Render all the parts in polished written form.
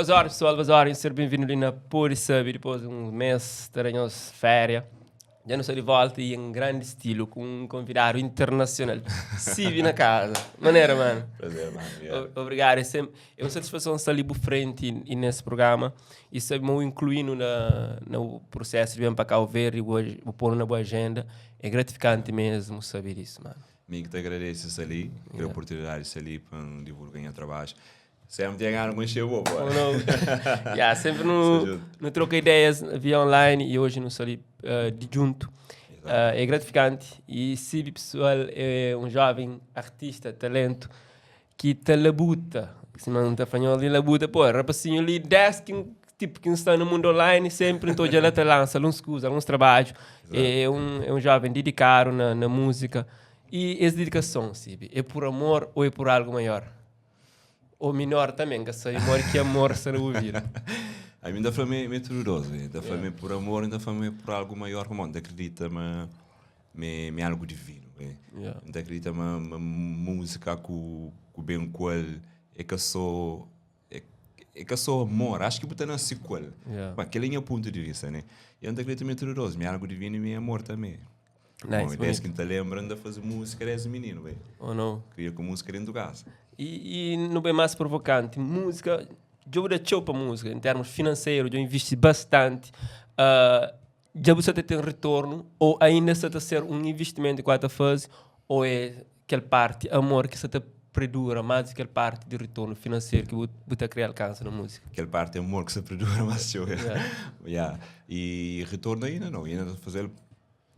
Boas horas, pessoal, boas horas. Ser bem-vindo ali na Pode Saber. Depois de um mês, teremos férias. Já não estou de volta e em grande estilo, com um convidado internacional. Sibi na casa. Maneira, mano. Prazer, mano. Yeah. Obrigado. É sempre é uma satisfação estar ali por frente e nesse programa e saber me incluindo na, no processo de vir para cá ver e hoje o pôr na boa agenda. É gratificante mesmo saber isso, mano. Mim que te agradeço isso ali, a oportunidade isso ali para divulgar o trabalho. Sempre tem ganho com encher boa, Ou não? Yeah, sempre no, no troca ideias via online e hoje no ali de junto. É gratificante e se pessoal é um jovem artista, talento que te labuta, se não tá falando ali labuta, pô, rapacinho ali 10 que tipo que está no mundo online sempre, então já lá te lança alguns cursos, alguns trabalhos. É um jovem dedicado na música e essa dedicação, Sibi, é por amor ou é por algo maior? Ou menor também, que sei amor que amor será ouvir. A mim da família é tudoso, da família por amor, da família por algo maior, como não acredita, mas me me algo divino, né? Não acredita, mas música com com bem qual é que sou é que sou amor, acho que botar na sequel. Mas aquele é meu ponto de vista, né? Eu não acredito em tudoso, me algo divino e me amor também. Nice, Bom, desde que te lembra, anda a fazer música, és menino, velho. Ou não? Queria com música dentro de casa. E no bem mais provocante, música, eu dou show para música, em termos financeiros, eu investi bastante. Já você tem retorno, ou ainda está a ser um investimento em quarta fase, ou é aquela parte, amor, que você te perdura mais do que aquela parte de retorno financeiro que você quer alcançar na música? Aquela parte amor que se perdura mais show. Yeah. E retorno ainda não, ainda fazer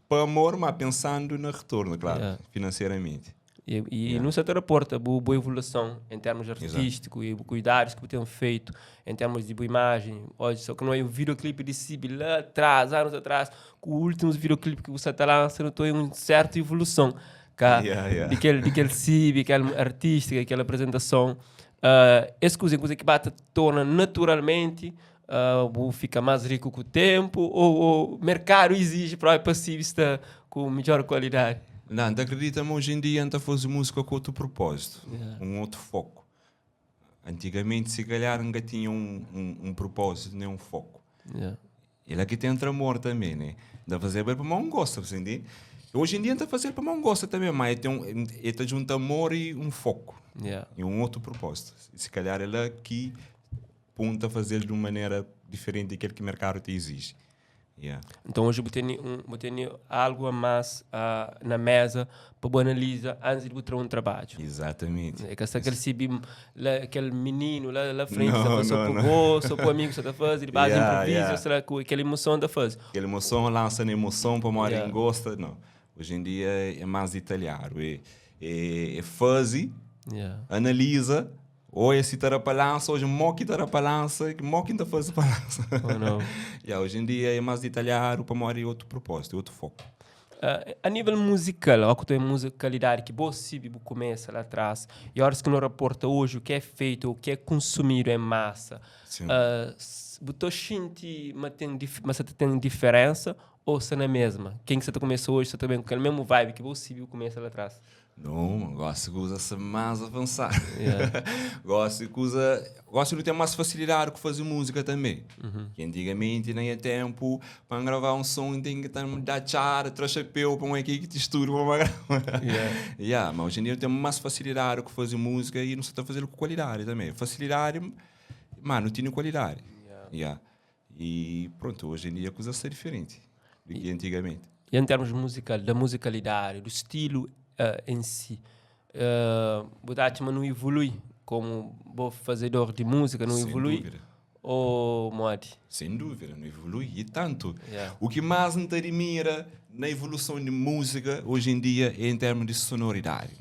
para amor, mas pensando no retorno, claro, financeiramente. E não se aporta boa, boa evolução em termos artísticos e cuidados que tem feito em termos de boa imagem. Hoje, só que não é um videoclipe de Sibi lá atrás, anos atrás, com o último videoclipe que você está lançando, estou em uma certa evolução. Cá, de aquele Sibi, aquela artística, aquela apresentação. Essa coisa que bate torna naturalmente, fica mais rico com o tempo, ou o mercado exige para o Sibi estar com melhor qualidade? Não, não acredita, mas hoje em dia anda a fazer música com outro propósito, um outro foco. Antigamente, se calhar, nunca tinha um propósito nem um foco. Ele aqui tem outro amor também, né? Dá fazer bem para mão gosta, você entende? Hoje em dia anda a fazer para mão gosta também, mas tem um, ele tá junto amor e um foco. E um outro propósito. Se calhar ele aqui ponta a fazer de uma maneira diferente daquele que o mercado te exige. Então hoje eu tenho algo a mais na mesa para analisar antes de botar um trabalho. Exatamente. É que aquele Sibi, lá, aquele menino lá frente, não, só por gosto, só por amigo, só tá fazendo, de base improviso, será com aquela emoção da fase. Aquela emoção, lança na emoção para morrer em gosta, não. Hoje em dia é mais detalhado, é fuzzy, analisa, ou esse tá para lança, hoje mo que tá para lança, mo que tá fazendo para lança. Oh, não. Yeah, hoje em dia é mais detalhado para morrer outro propósito, outro foco. A nível musical, ó, que tem musicalidade que você começa lá atrás, e horas que não reporta hoje o que é feito, o que é consumido em massa. Você sente, mas tem mas você tem diferença ou você na mesma? Quem que você começou hoje, você também com aquele mesmo vibe que você começa lá atrás? Não, gosto que usa-se mais avançado. Gosto que usa, gosto de ter mais facilidade com fazer música também. Que antigamente nem é tempo para gravar um som, tem que estar dar tchara, traz chapéu para uma equipe de estúdio para gravar. Yeah, mas hoje em dia eu tenho mais facilidade com fazer música e não se está fazendo com qualidade também. Facilidade, mas não tinha qualidade. Yeah. E pronto, hoje em dia a coisa está diferente do que antigamente. E em termos musical, da musicalidade, do estilo em si, você não evolui como bom fazedor de música, não Sem evolui? dúvida. Ou mode? Sem dúvida, não evolui e tanto. O que mais me admira na evolução de música hoje em dia é em termos de sonoridade.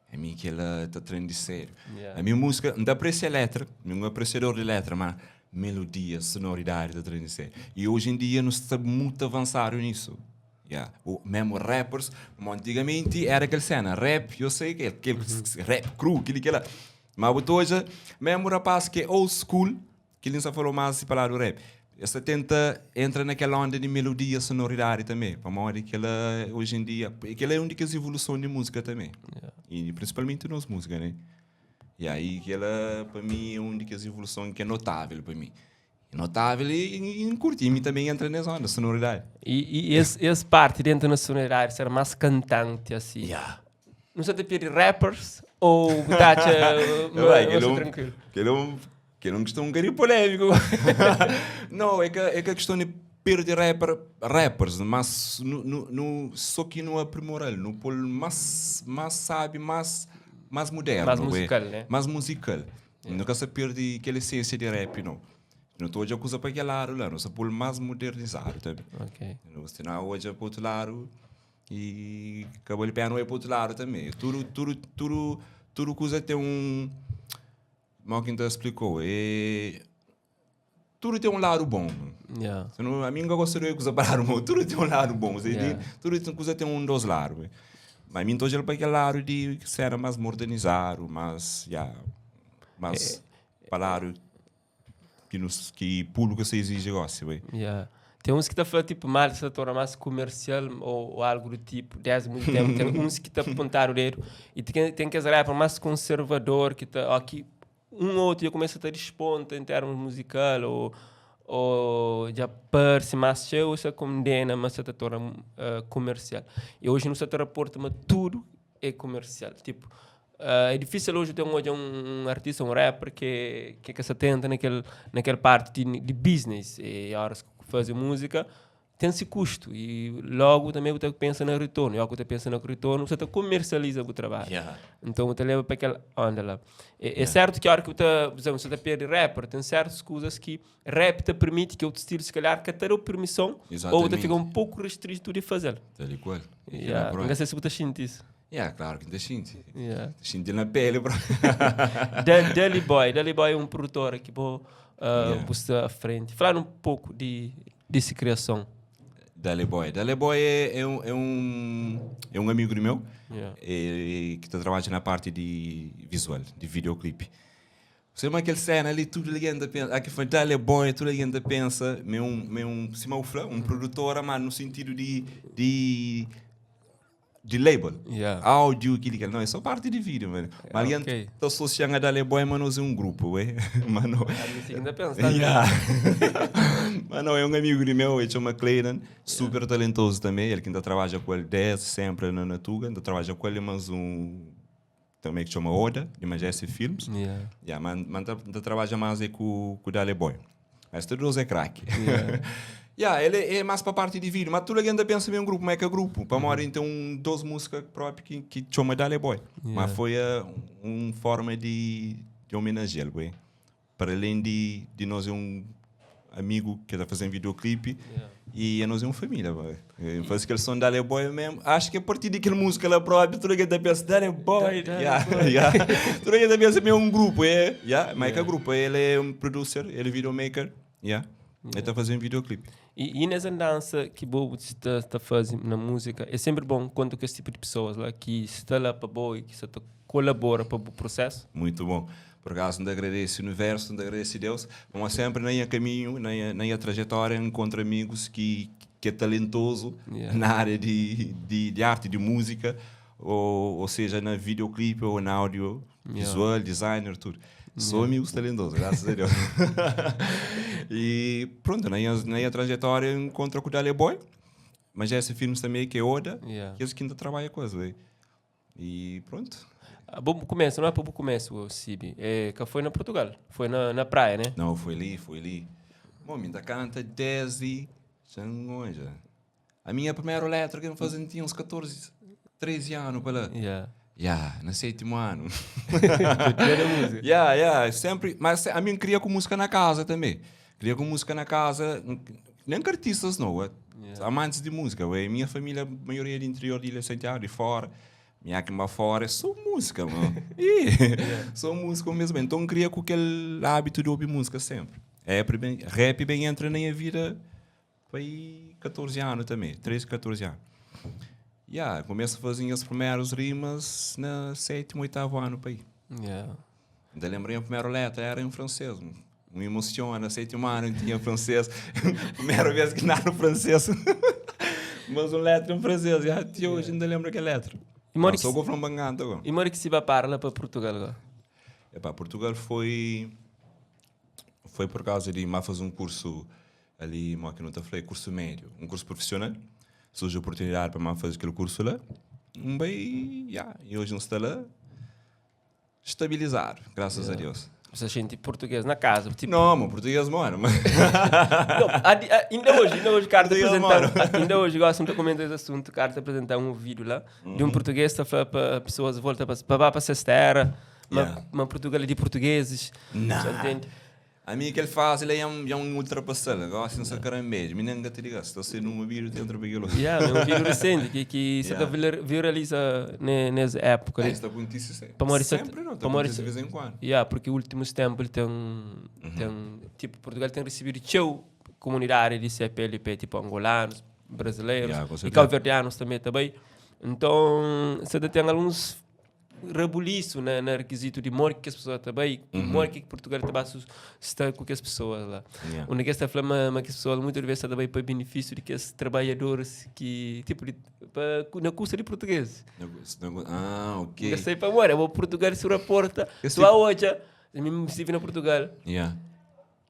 É mim que ela está trend sério. A minha música, não aprecio a letra, não apreciador de letra, mas melodia, sonoridade está trend sério. E hoje em dia não está muito avançado nisso. Yeah. O mesmo rappers, como antigamente era aquela cena, rap, eu sei que é aquele rap cru, aquele que lá. Mas hoje, mesmo rapaz que é old school, que ele só falou mais se falar do rap, essa tenta entra naquela onda de melodia, sonoridade também, para modo que ela hoje em dia, que ela é uma das evolução de música também. E principalmente nas músicas, né? E aí kela pa mi é un di kes evoluson ki é notável pa mi. É notável e N curti, e mi também entra nes onda, sonoridade. E, e es, es parte dentro na sonoridade ser mais cantante assim. Yeah. Não sei te pedi rappers ou bu ta atxa ma, Vai, ma kel é sta un, tranquilo? kel é un, kel é un questão um bocadinho polémico. Não, é que a questão de perder rapper, rappers, mas no, no, no, só que no aprimorar, no pôr mais, mais sabe, mais, mais moderno, Mais ué. musical, né? Mais musical. Nunca se perde aquela essência de rap, não. Não estou a coisa para aquele lado lá, não se pôr mais modernizado também. Ok. Não se não hoje para outro lado e acabou de pé não é para outro lado também. Tudo, tudo, tudo, tudo coisa tem um. Mal quem te explicou, é. Tudo tem um lado bom. Yeah. Você não, a mim nunca gostaria de coisa para lado bom. Tudo tem um lado bom. Você Yeah. tem, tudo tem coisa tem um dos lados. Mas a mim estou para aquele lado de que será mais modernizado, mais, yeah, mais para lado que nos que público se exige gosta, ué. Yeah. Tem uns que tá falando tipo mal, se torna mais comercial ou, ou algo do tipo, desde muito tempo. Tem uns que tá apontar o dedo e tem, tem que rapper mais conservador que tá aqui um ou outro já começa a ter desponta em termos musical ou ou já parece mais cheio, se condena, mas se torna comercial. E hoje no setor aporta, mas tudo é comercial. Tipo, é difícil hoje ter um, hoje um, um artista, um rapper que, que, que se atenta naquele, naquela parte de, de business. E a horas que fazer música tem-se custo e logo também você pensa no retorno. E ao que você pensa no retorno, você comercializa o trabalho. Yeah. Então você leva para aquela onda lá. É, é certo que a hora que você, por exemplo, você perde rapper, tem certas coisas que rap te permite que outro estilo, se calhar, que te dá permissão ou você Exatamente. fica um pouco restrito de fazer. Tal e qual. Yeah. Não sei se você sente isso. Yeah, claro que te sente. Yeah. Sente na pele, bro. Deli Boy, Deli Boy é um produtor que vou buscar à frente. Falar um pouco de dessa criação. Dali Boy. Dali Boy é, é, um, é, um, é um amigo meu Yeah. é, que está trabalhando na parte de visual, de videoclipe. Você vê aquela cena ali, tudo alguém pensa. Aqui foi Dali Boy, tudo alguém pensa. Meu, meu, um, se um produtor, mas no sentido de, de, de label. Yeah. Áudio, aquilo que não, é só parte de vídeo, mano. Mas alguém está associando a Dali Boy, mas nós é um grupo, ué. Mano. Ainda pensa, tá? Yeah. Mas não, é um amigo de meu, ele chama Clayton, super talentoso também, ele que ainda trabalha com ele desde sempre na Natuga, ainda trabalha com ele, mas um também que chama Oda, de Majesty Films. Yeah. Yeah, mas, mas ainda trabalha mais aí com o Dale Boy. Mas todos é craque. Yeah. Yeah, ele é mais para a parte de vídeo, mas tudo ainda pensa em um grupo, mas é que é grupo. Para morar então um 12 músicas próprio que, que chama Dale Boy. Yeah. Mas foi a, uma forma de, de homenageá-lo, ué. Para além de, de nós é um amigo que está fazendo videoclipe Yeah. e é nós é uma família, ué. Faz aquele som Dale Boy mesmo. Acho que a partir daquela música lá própria, tudo ainda pensa Dale Boy. Dale Yeah, Boy. yeah. Tudo ainda pensa meio um grupo, é. Yeah, mas é que é grupo, ele é um producer, ele é videomaker. Yeah. Ele está fazendo videoclipe. E, e nessa dança que bobo está, está fazendo na música, é sempre bom quando com esse tipo de pessoas lá que está lá para boa e que está colabora para o processo. Muito bom. Por acaso, ainda agradeço o universo, ainda agradeço a Deus. Mas sempre na minha caminho, na minha, na minha trajetória, encontro amigos que, que é talentoso Yeah. na área de, de, de arte, de música, ou, ou seja, na videoclipe ou na áudio, visual, designer, tudo. Sou amigos talentosos, graças a Deus. e pronto, na minha, na minha trajetória encontro com o Dale Boy, mas esse filme também que é Oda, Yeah. que é que ainda trabalha com coisa. E pronto. Ah, bom começo, não é para o começo, o Sibi. É, que foi na Portugal, foi na, na praia, né? Não, foi ali, foi ali. Bom, ainda canta desde. Já. A minha primeira letra que eu fazia tinha uns 14, 13 anos para lá. Yeah. Yeah, no sétimo ano. Primeira música. yeah, yeah, sempre. Mas a mim cria com música na casa também. Cria com música na casa. Nem que artistas, não. é. Amantes de música. Ué. Minha família, a maioria do interior de Ilha Santiago, de fora. Minha que mais fora é só música, mano. Ih, Só música mesmo. Então cria com aquele hábito de ouvir música sempre. Rap bem, rap bem entra na minha vida foi 14 anos também, 13, 14 anos. Yeah, começo a fazer as primeiras rimas na sétimo, oitavo ano para aí. Yeah. Ainda lembrei a primeira letra, era em francês. Me emociona, sétimo ano tinha francês. Primeira vez que narro francês. Mas uma letra em francês, já até hoje ainda lembro que letra. E mora Não, que só vou para um bangante agora. E mora que se vai para lá para Portugal agora? Epá, Portugal foi foi por causa de má fazer um curso ali, mo que não ta falei, curso médio, um curso profissional. Surge a oportunidade para má fazer aquele curso lá. Um bem, yeah, e hoje não está lá estabilizado, graças a Deus. Você sente português na casa, tipo... Não, mas português mano. Mas... Não, ainda hoje, cara, te apresentar, ainda hoje gosto de comentar esse assunto, cara, te apresentar um vídeo lá de um português que fala para pessoas volta para para para essa terra, yeah. uma Portugal de portugueses. Não. Entende? A mim que ele faz, ele é um ultrapassado, agora assim, só carambejo, me nem te diga, se está num vídeo, tem outro aquilo. Yeah, é um vídeo recente que, que se yeah. viraliza nessa época. É, isso acontece sempre. Para sempre não, acontece de vez em quando. Yeah, porque últimos tempos ele tem, tem, tipo, Portugal tem recebido teu comunidade de CPLP, tipo angolanos, brasileiros yeah, e cabo-verdianos também, também. Então, você tem alguns rebuliço na, na requisito de morte que as pessoas também, morte que Portugal também está com que as pessoas lá. Yeah. Onde que esta flama, mas que as pessoas muitas vezes também para benefício de que os trabalhadores que tipo de, para, na custa de português. Ah, ok. Eu sei para morrer, o Portugal se reporta, tu a hoje, eu estive na Portugal. Yeah.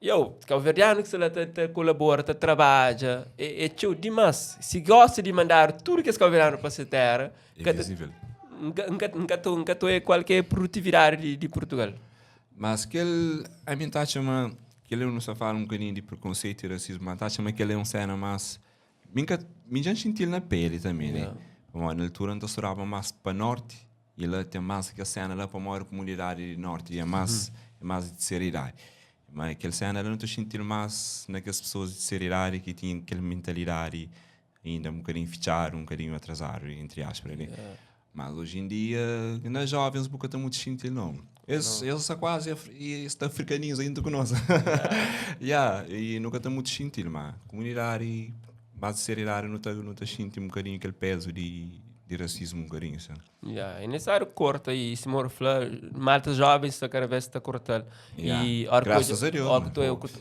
Eu, cabo-verdiano que se lá te, te colabora, te trabalha, é, é teu demais. Se gosta de mandar tudo que é cabo-verdiano para essa terra, é visível. Nunca estou em qualquer produtividade de Portugal. Mas que ele, a mim tá chama, que ele não se fala um bocadinho de preconceito e racismo, mas tá chama que ele é um cena mais, minha me já senti na pele também, né? Bom, na altura não estava mais para norte e lá tem mais que a cena lá para a maior comunidade de norte e é mais, é mais de ser idade. Mas aquele cena lá não estou sentindo mais naquelas pessoas de ser idade que tinham aquela mentalidade ainda um bocadinho fechado, um bocadinho atrasado, entre aspas, né? Yeah. Mas hoje em dia, nas jovens, nunca estão muito sentindo, não. Eles, eles são quase africaninhos ainda conosco. Yeah. Yeah, e nunca estão muito sentindo, mas comunidade, base de ser idade, não está não tá sentindo um bocadinho aquele peso de, de racismo, um bocadinho, sabe? Yeah, é necessário corta e se mora flor, malta jovens está cada vez está cortando. Yeah. E graças a Deus.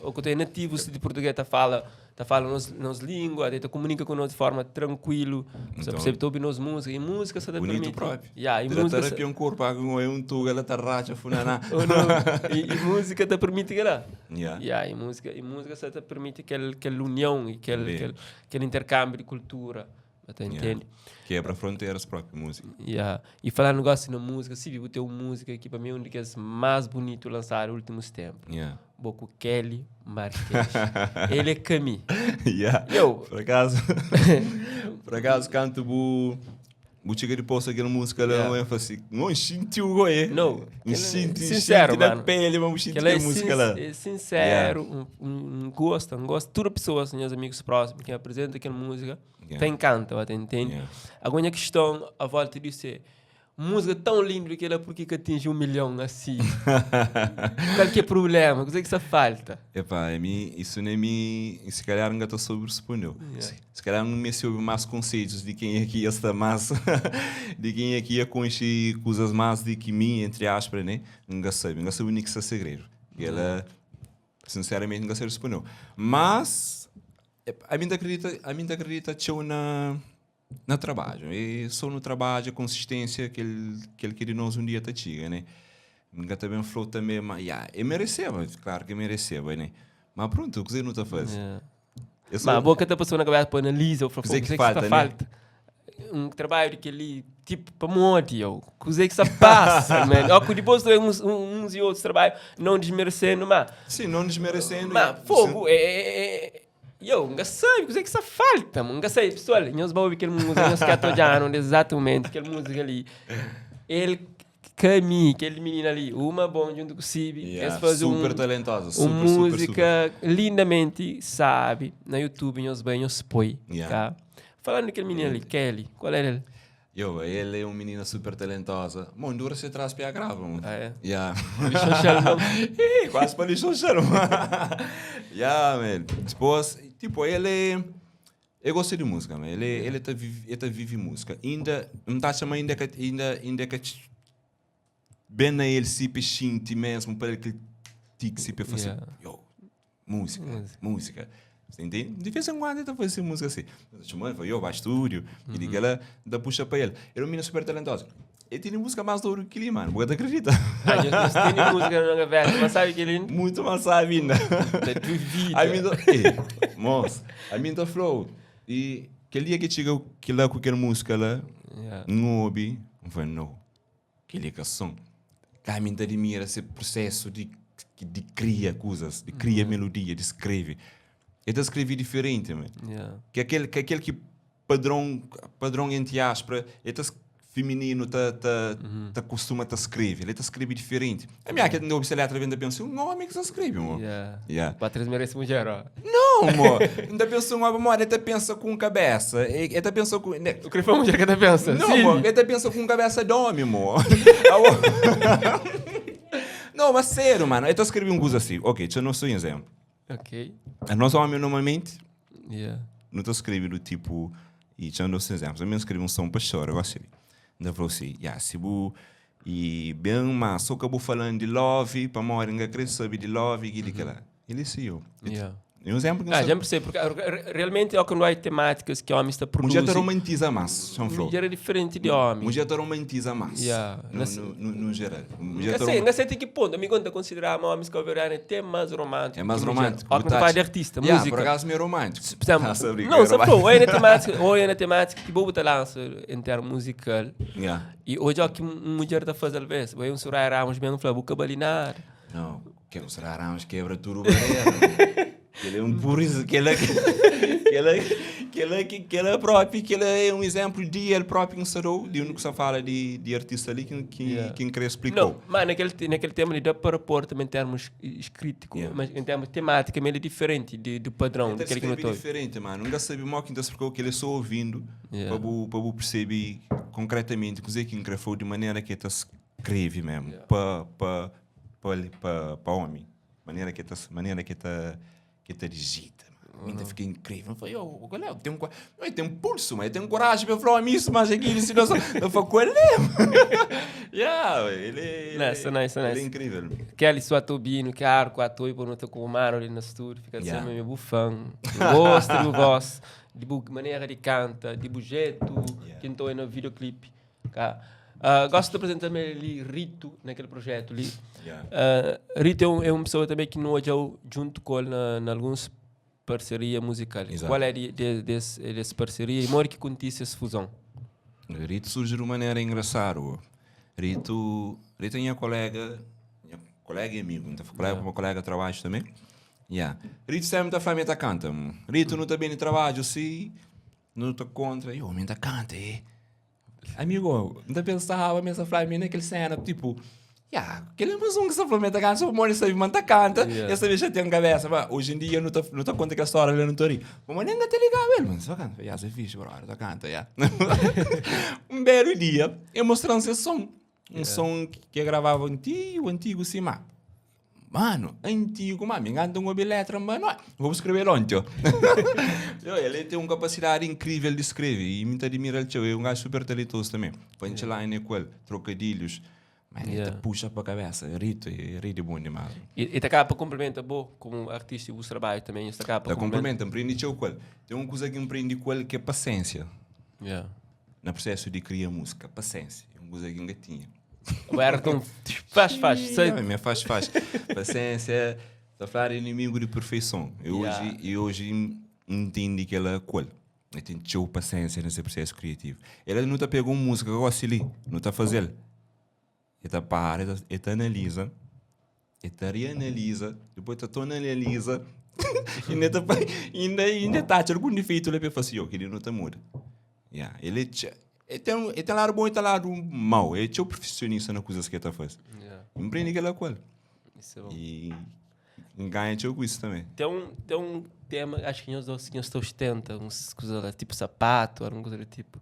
O que é nativo de português tá fala, tá fala nos nos língua, tá comunica conosco de forma tranquilo. Então, percebe todo nos música e música só bonito permite. próprio. Yeah, e música terapia um corpo, é um tuga, ela tá racha funaná. E, e música te permite que lá. Yeah. Yeah, e música só te permite aquele aquela união e aquele aquele, aquele intercâmbio de cultura. Até entende? Yeah. Quebra fronteiras própria música. Yeah. E falar negócio na música, se viu teu música aqui para mim é um dos mais bonito lançado nos últimos tempos. Yeah. Boco Kelly Marques. Ele é Cami. Yeah. Eu. Por acaso, por acaso canto bu bu chega de posto aquela música lá, yeah. um ênfase, não sentiu o goé. Não. Um senti, sincero, mano. Na pele, vamos sentir a música lá. É sincero, yeah. um gosto, um gosto. Toda pessoa, meus amigos próximos, que apresenta aquela música, yeah. Te encanta, te entende? Yeah. Agora a questão à volta disso é música tão linda que ela porque que atinge 1 milhão assim? Qualquer problema, o que é que isso falta? Epá, a mim, isso nem me, se calhar nunca estou sobre respondeu. Yeah. Se calhar não me soube mais conceitos de quem aqui está mais, de quem aqui é conhece coisas mais de que mim, entre aspas, né? Nunca sabe, nunca sabe o que é segredo. E ela, sinceramente, nunca se respondeu. Mas, a mim acredita, a mim acredita que eu na trabalho. E só no trabalho, a consistência que ele quer de nós um dia tá chega, né? Nunca também falou também, mas yeah, eu mereceva, claro que mereceva, né? Mas pronto, o que você não está fazendo? Yeah. Sou... Mas a boca tá passando na cabeça, pô, analisa, eu falo, o que que falta, né? Falta? Um trabalho que ele, tipo, para morte, eu. O que que se passa, man? Ó, que depois tem uns e outros trabalhos, não desmerecendo, mas... Sim, não desmerecendo. Mas, fogo, é... Eu, nunca sei, o que é que falta, nunca sei. Pessoal, nós vamos ouvir aquele música, nós queremos exatamente aquela música ali. Ele, Cami, aquele menino ali, uma bom junto com o Cibi. Yeah, super talentosa, super, uma super, música super. Lindamente, sabe, na YouTube, nós bem, nós põe, yeah. Tá? Falando daquele menino ali, Kelly, qual era ele? Eu, ele é um menino super talentosa. Bom, dura se traz para a grava. Ah, é? Yeah. Quase para lixoxar. Yeah, man. Depois, tipo, ele... Eu gosto de música, man. Ele tá vive, ele tá vive música. Ainda, não tá chamando ainda que ainda que bem na ele se peixinte mesmo para ele que tique se fazer. Yeah. Yo, música, música. Você entende? De vez em quando ele tá fazendo música assim. Chamando, falou, eu, vai estúdio, e diga ela, dá puxa para ele. Ele é um menino super talentoso. E tene música mais doido que li, mano. Você ta acredita? Ah, nhos tene música na gaveta, mas sabe que li? Muito mais sabe ainda. Ta duvida. A mim ta, ei, moço, a mim ta flow. E kel dia que chega que lá com aquela música lá, Yeah. N obi, N fla, no, kel-li é ka son. Ka mi N ta admira se prosesu di di kria kuzas, di kria melodia, di skrebe. El ta skrebe diferenti, man. Yeah. Ki akel, ki akel ki padron, padron enti aspra, el ta femininu ta ta ta kustuma ta skrebe. El ta skrebe diferenti. Ami a ke N obi se letra, N ta pensa, un omi ki sta skrebe, mo. Yeah. Yeah. Pa traze merese mudjer, ó. Não, mo. N ta pensa un omi, modi el ta pensa ku un kabesa. El ta pensa ku. Ne. U kre fla mudjer ka ta pensa? Não, Sim. mo. El ta pensa ku un kabesa di omi, mo. Não, mas sério, mano. El ta skrebe un kuza asi. Ok, txa nos un izénplu. Ok. Nos omi normalmenti. Yeah. Nu ta skrebe do tipo. I txa nos un izénplu. Ami N skrebe un son pa txora, gosi li. N ta fla-u si, ya, si bu. I ben, ma so ka bu fala-m di love, pamodi N ka kre sabe di love i di kila. El é si yo. Yeah. É um exemplo que Ah, já percebo, porque realmente é quando há temáticas que homens está Mulher produzem. te romantiza mais, São Flor. Mulher é diferente de homem. Mulher te romantiza mais. Yeah. No, no, no, no geral. Mulher Não te sei, rom- não sei até que ponto. Amigo, anda considerar homens que é até mais romântico. É mais que mulher. romântico. Ó, quando fala de artista, yeah, música. Por acaso, meio romântico. Por exemplo, Ah, sabe, não, é só romântico. falou, olha na temática, olha na temática que bobo tá lança em termos musical. Yeah. E hoje é o que mulher tá fazendo às vezes. Vai um Soraya Ramos mesmo fala, boca balinar. Não, que o Soraya Ramos quebra tudo barreira. Ele é um puro, que ele, que ele, que ele, que ele é próprio, que ele é um exemplo de ele próprio encerrou, de um que só fala de, de artista ali que que Yeah. que quem explicou. Não, mas naquele, naquele tema ele dá para pôr também em termos escritos, Yeah. mas em termos temática, ele é diferente de, do padrão, Ele daquele que escreve notou. diferente, mano. Nunca sabe mal quem explicou que ele só ouvindo Yeah. para para perceber concretamente o que que foi de maneira que ele escreve mesmo Yeah. para para para para homem. Maneira que tá maneira que tá que tá digita. Mano. Ainda fica incrível. Eu falei, oh, qual é? Tem um, eu tenho um pulso, mas eu tenho coragem para falar isso, mas aqui ele se não eu falo, qual é? Yeah, ele, ele, Nice, nice, ele é nice. incrível. Kelly sua Tobino, que arco a toi, por com o Maro ali no estúdio, fica Yeah. sempre meu fã. Gosto do voz, de maneira de canta, de jeito, Yeah. que entrou no videoclipe. Cá. Gosto de apresentar também ali Rito naquele projeto ali. Yeah. Rito é uma pessoa também que nós já junto com ele na, na algumas parceria musical. Exato. Qual é de, de, desse, desse parceria e como é que acontece essa fusão? Rito surge de uma maneira engraçada. Rito, Rito é minha colega e amigo, então colega, yeah. colega de trabalho também. Yeah. Rito sempre está falando, tá canta. Rito não está bem de trabalho, sim, não está contra. E o homem tá canta, eh. Amigo, não tá pensava, mas a falar naquele cena, tipo, yeah, aquele é mais um que se falou, tá canta, só morre, sabe, mas tá canta, Yeah. essa vez já tem cabeça, mas hoje em dia não tá, não tá conta que a história, ele não tá ali. Mas nem tá ligado, ele, mano, só canta, yeah, você fixe, bro, tá canta, yeah. Um belo dia, eu mostrando esse som, um som que eu gravava antigo, antigo, assim, mas, mano, antigo, mano, me engano, uma letra, mano, vou escrever ontem, ó. Ele tem uma capacidade incrível de escrever e me admira ele, é um gajo super talentoso também. Punchline é com ele, trocadilhos, mas ele Yeah. te puxa para a cabeça, rito, é rito bom demais. E, e tá cá para complementa bom como artista e o trabalho também, está cá para Tá complementa, aprendi com ele. Tem uma coisa que aprendi com ele que é paciência. Yeah. No processo de criar música, paciência. É uma coisa que ainda tinha. O era tão faz, faz, sei. Não, faz, faz. Paciência, tá a falar inimigo de perfeição. Eu Yeah. hoje, eu hoje entendi que ela é qual. Eu tenho teu paciência nesse processo criativo. Ela não tá pegou música, gosta ali, não tá fazendo. Ele tá para, ele tá analisa, ele tá reanalisa, depois tá torna analisa, e ainda tá ainda ainda tá algum defeito ele fala assim, eu queria não tá muda. Yeah, ele ele tem lado bom e tem lado mau. Ele é o profissionista na coisa que ele tá fazendo. Yeah. Empreende aquela coisa. Isso é bom. E ganha com isso também. Tem um tema, acho que nós dois nós ostenta, uns coisa lá, tipo sapato, alguma coisa do tipo.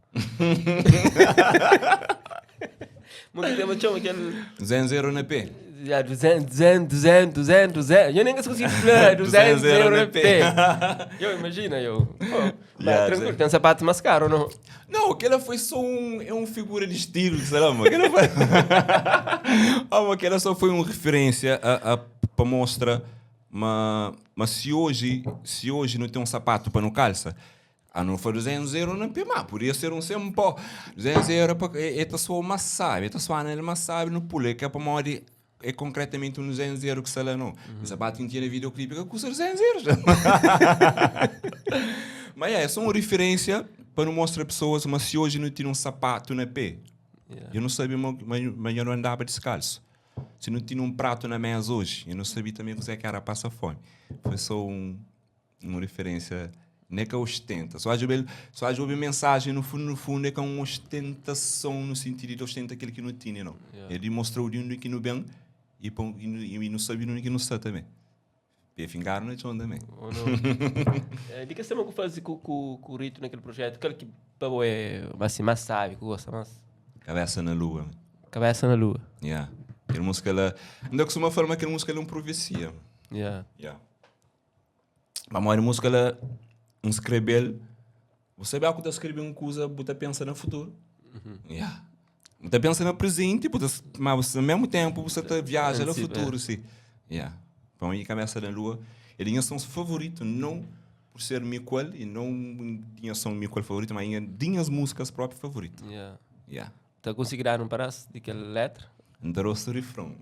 Muito tema chama aquele 200 euros na P. Já, 200, 200, 200, 200, 200. Eu nem consegui falar, 200 euros na P. Eu imagina, eu. Pô, mas Yeah, tranquilo, tem um sapato mais caro, não? Não, aquela foi só um, é um figura de estilo, sei lá, mano. Aquela foi... ah, mas aquela só foi uma referência a, a, para mostrar, mas, mas se hoje, se hoje não tem um sapato para não calça, A não foi 200 euro na pé, mas podia ser um sem pó. 200 euro pa, é, é ta soa mais sabe, é ta soa nele mais sabe no pulo, é que é pa modi é concretamente um 200 euro que está lá não. Mas a bate um tira videoclipe que custa 200 euros. Mas é, é só uma referência para não mostrar pessoas, mas se hoje não tinha um sapato na pé, eu não sabia, mas eu não andava descalço. Se não tinha um prato na mesa hoje, eu não sabia também o que é que era passar fome. Foi só uma referência, nem que ostenta. Só ajuda, só ajuda mensagem no fundo, no fundo é que é uma ostentação no sentido de ostenta aquilo que não tinha, não. Ele mostrou de onde que não bem e não sabe onde que não está também. E fingaram na chão também. Ou não? De que você que faz com o Rito naquele projeto? Aquele que é assim, mais sabe, que gosta mais? Cabeça na Lua. Cabeça na Lua. Yeah. Aquela música, ela... Ainda costuma falar que aquela música é uma profecia. Yeah. Mas a música, ela... Um escrever... Você vai que escrever uma coisa, você pensa no futuro. Yeah. Você pensa no presente, mas ao mesmo tempo você tá viaja no futuro, sim. Yeah. Então, aí Cabeça na Lua, ele tinha som favorito, não por ser meu e não tinha som meu favorito, mas tinha as músicas próprias favoritas. Yeah. Yeah. Tá conseguindo dar um pedaço daquela letra? Trouxe o refrão.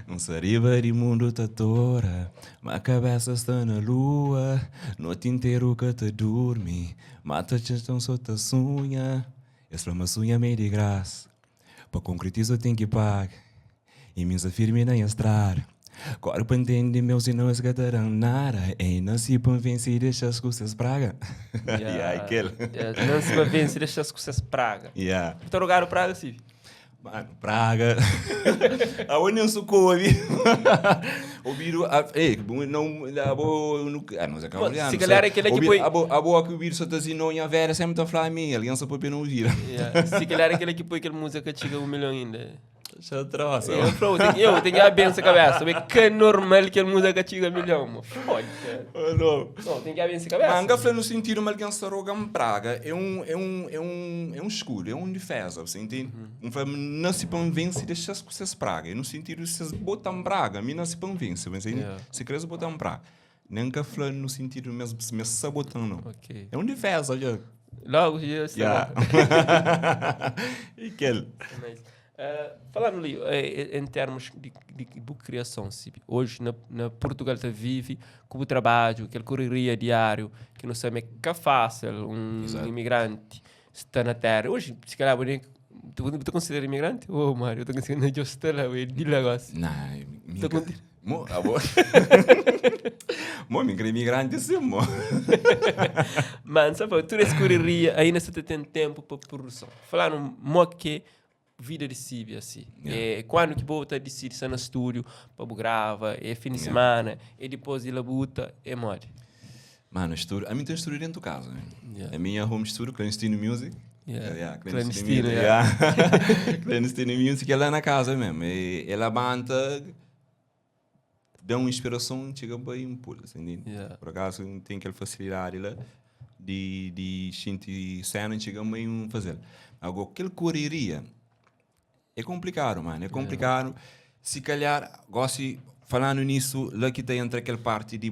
Um sariba de mundo tá tora, ma cabeça está na lua, noite inteiro que te dorme, mata te só te sonha, esse flama sonha meio de graça, pa concretizar tem que pagar, e me firme na estrada. Corpo entende meus e não esgatarão nada. Ei, não se põe vence e deixa as custas praga. Yeah, aquele. Yeah, não se põe vence e deixa as custas praga. Yeah. Tu rogaram praga, sim? Mano, praga. A onde socorro, O vírus, ei, não, abo, não, ah, não sei como Se calhar aquele que foi. Abo, abo que o vírus está dizendo, não, a vera sempre está falando a mim, aliança para não ouvir. Se calhar aquele que foi aquela música que chega 1 milhão ainda. Já troça. Eu tenho a benção cabeça. É que é normal que a música chega 1 milhão, mano. Pode. Não. Não, tem que a benção cabeça. Manga foi no sentido mas alguém se roga em praga é um escudo, é um defesa, você entende? Um fala, não se põe vence e deixa as coisas praga. E no sentido se botam praga, a mim não se põe vence, você entende? Se queres botar praga. Nunca falando no sentido mesmo, me sabotando, não. É um defesa, olha. Logo, já Yeah. E aquele. Nice. Falando ali, em termos de criação, hoje na Portugal te vive com o trabalho, aquele correria diário, que não sabe que é fácil um imigrante estar na terra. Hoje, se calhar, tu considera imigrante? Oh, Mário, eu estou considerando eu estou lá, eu digo negócio. Não, Mo, abo. Mo, me imigrante sim, mo. Mano, sabe, tu esse correria, ainda você tem tempo para produção. Falando, mo que vida de Síbia, assim. É, quando que você decide estar no estúdio, para grava, é fim de semana, e depois de labuta, é mole. Mano, estúdio, a mim tem estúdio dentro de casa, né? A minha home studio, Clandestino Music. Yeah, Clandestino, Music, yeah. Clandestino Music é lá na casa mesmo. E ela banta dá uma inspiração, chega bem um pulo, entende? Por acaso tem aquela facilidade lá de sentir cena, chega bem um fazer. Agora, aquele correria é complicado, mano, é complicado. Se calhar, gosto falando nisso, lá que tem entre aquela parte de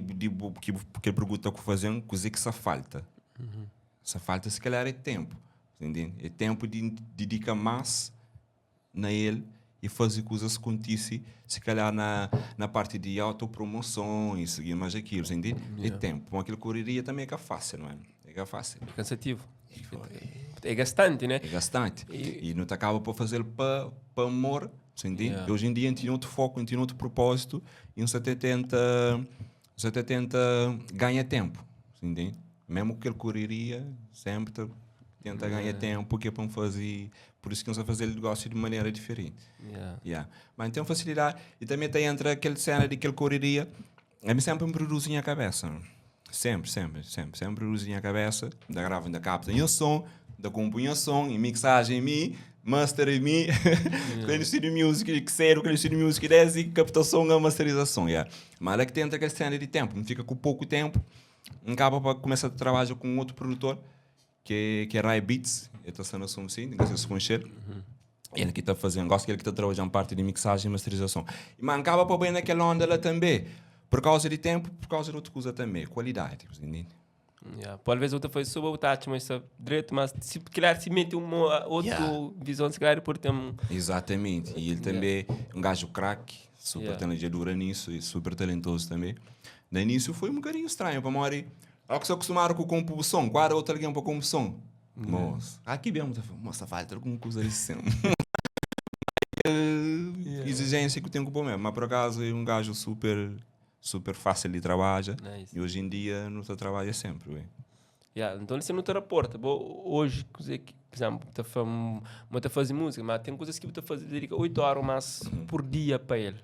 que pergunta que fazendo, coisa que só falta. Só falta, se calhar, é tempo. Entende? É tempo de dedicar mais na ele e fazer coisas acontecer, se calhar na parte de autopromoção e seguir mais aquilo, entende? É tempo. Bom, aquilo correria também é que é fácil, não é? É que é fácil. É cansativo. É gastante, né? É gastante. E não te acaba por fazer para pa amor, entende? Hoje em dia a gente tem outro foco, a gente tem outro propósito e você até tenta, você até tenta ganhar tempo, entende? Mesmo que ele correria, sempre tenta ganhar tempo, porque é para fazer, por isso que não fazer o negócio de maneira diferente. Yeah. Mas tem facilidade e também tem entra aquele cena de que ele correria, a mim sempre me produz em a cabeça. Sempre, sempre, sempre, sempre produz em a cabeça, da grava, da capta em som, da compunha som, e mixagem em mim, master em mim, Clandestino Music, que sério, Clandestino Music 10 e captação a masterização, yeah. Mas é que tem aquela cena de tempo, não fica com pouco tempo, acaba para começar a trabalhar com outro produtor, que é Rai Beats, ele está sendo assim, não sei se conhecer. Ele que está fazendo, gosto que ele que está trabalhando parte de mixagem e masterização. E mas acaba para bem naquela onda lá também, por causa de tempo, por causa de outra coisa também, qualidade, entende? Yeah. Pô, alvez outra foi só botar mas está direito, mas se calhar se mete uma outra yeah. visão, se calhar pode ter um... Exatamente. E ele também é um gajo craque, super yeah. talentoso nisso e super talentoso também. No início foi um bocadinho estranho, para morrer. Ao que se acostumaram com composição, qual era outro alguém para composição? Yeah. Moça, aqui mesmo, moça, falta alguma coisa assim. yeah. Exigência que eu tenho com o mesmo, mas por acaso é um gajo super super fácil de trabalhar. Nice. E hoje em dia não se trabalha sempre. Ué. Yeah, então você não te rapporta. Hoje, por exemplo, você fazer música, mas tem coisas que você faz, dedica 8 horas mais por dia para ele.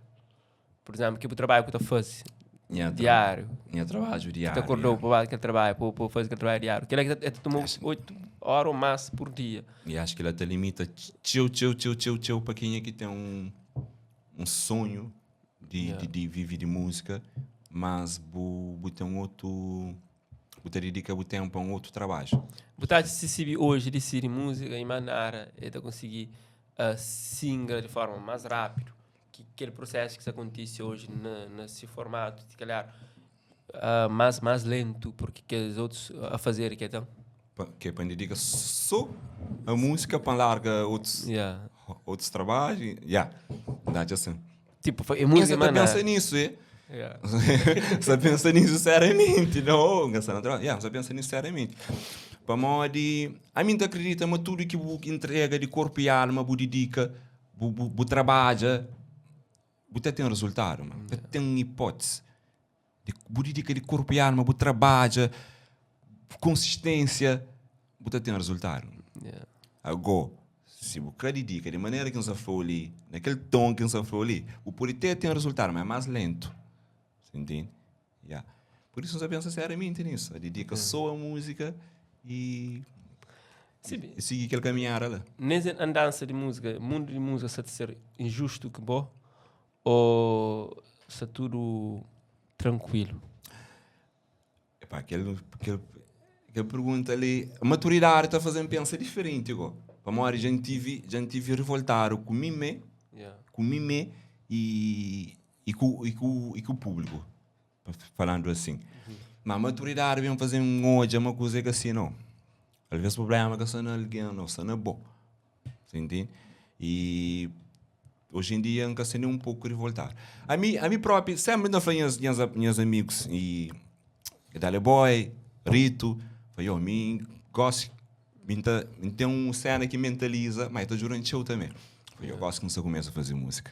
Por exemplo, que o trabalho que você faz yeah, diário. Minha trabalho diário. Você acordou para aquele trabalho, para fazer aquele trabalho diário. Que ele é tomou 8 horas mais por dia. E acho que ele até limita tchau, tchau, tchau, tchau, tchau para quem é que tem um sonho de, yeah. de viver de música, mas bu tem um outro, bu te dedica o tempo a um outro trabalho. Botar se se hoje decide música e maneira é de conseguir single de forma mais rápido que aquele processo que se acontece hoje nesse formato, se calhar mais lento porque que os outros a fazer que então que para dedica só a música para larga outros yeah. outros trabalhos, yeah, dá assim. Tipo, foi música, você pensa nisso, é? Yeah. Você pensa nisso seriamente, não? Yeah, você pensa nisso seriamente. Para modo de... A mim acredita, mas tudo que você entrega de corpo e alma, você dedica, você trabalha, você tem resultado, mano. Você tem uma hipótese. Você dedica de corpo e alma, você trabalha, consistência, você tem resultado. Yeah. Agora, se você dedica de maneira que você falou ali, naquele tom que você falou ali, o pode ter resultado, mas é mais lento. Você entende? Yeah. Por isso você pensa seriamente nisso. Dedica só a música e, e seguir aquele caminhar lá. Nessa andança de música, mundo de música, se ser injusto que bom ou se tudo tranquilo? Epá, aquele pergunta ali, a maturidade está fazendo pensar diferente, igual. Para morrer, já tive revoltado com mim, yeah. com mim e com o público, falando assim. Mas a maturidade vem fazer um ódio, uma coisa que assim, não. Às vezes o problema é que só não é alguém, não, só não é bom. Você entende? E hoje em dia, nunca sei nem um pouco revoltado. A mim próprio, sempre não falei meus amigos, e Dale Boy, Rito, falei, eu mim gosto. Tem uma cena que mentaliza, mas estou jurando show também. Eu gosto que você começa a fazer música.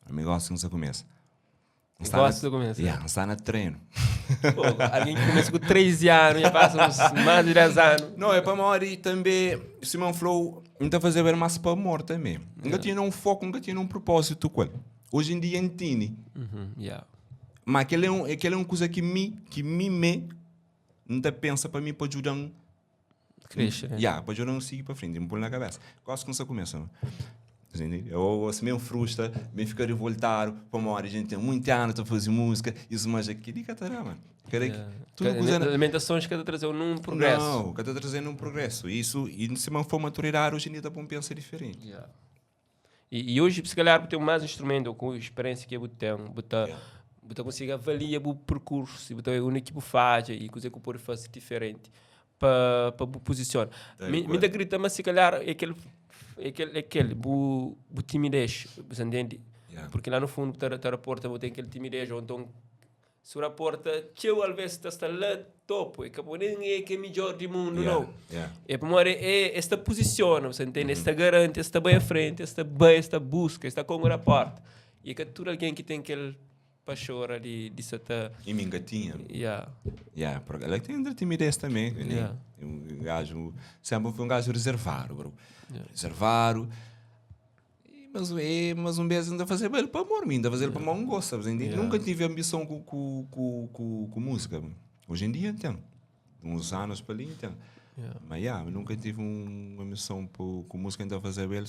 Eu gosto que você começa. Gosto que começa. Yeah, está na treino. Pô, alguém que começa com 13 anos, já passa uns mais de 10 anos. Não, é para morrer também. Simão falou, não está a fazer bem mais para amor também. Nunca tinha um foco, nunca tinha um propósito com ele. Hoje em dia entende. Yeah. Mas aquele é uma coisa que me não pensa para mim para ajudar. Cresce, né? Yeah, para eu não seguir para frente, me pôr na cabeça. Gosto que você começa. Eu assim mesmo frustra, me fica revoltado, para uma hora a gente tem muito ano para fazer música, isso mas aqui de catará, mano. Tudo coisa lamentações que está trazendo num progresso. Não, que está trazendo um progresso. Isso, e se não for maturidade, hoje em dia dá para pensar diferente. Yeah. E hoje, se calhar, tem mais instrumento com a experiência que eu tenho, você consegue avaliar o percurso, você o que faz e coisa que pode fazer diferente. Para posicionar. Me acredita, mas se calhar é aquele bu timidez, você entende? Yeah. Porque lá no fundo tá a porta, você tem aquele timidez, ou então se a porta, teu às vezes está lá topo, e que nem é que é melhor do mundo, yeah. não. Yeah. É para é esta posiciona, você entende? Esta garante, esta bem à frente, esta bem, esta busca, esta com a porta. E é que tudo alguém que tem aquele pachorra de seta. E minha tinha. Yeah. Yeah, porque ela tem outra timidez também, né? Yeah. Um gajo, sempre foi um gajo reservado, bro. Yeah. Reservado. E, mas um beijo ainda fazer bem para amor, ainda fazer para um gosto, sabes? Yeah. Nunca tive ambição com música. Hoje em dia tem. Uns anos para ali tem. Yeah. Mas yeah, eu nunca tive uma ambição com música ainda fazer bem,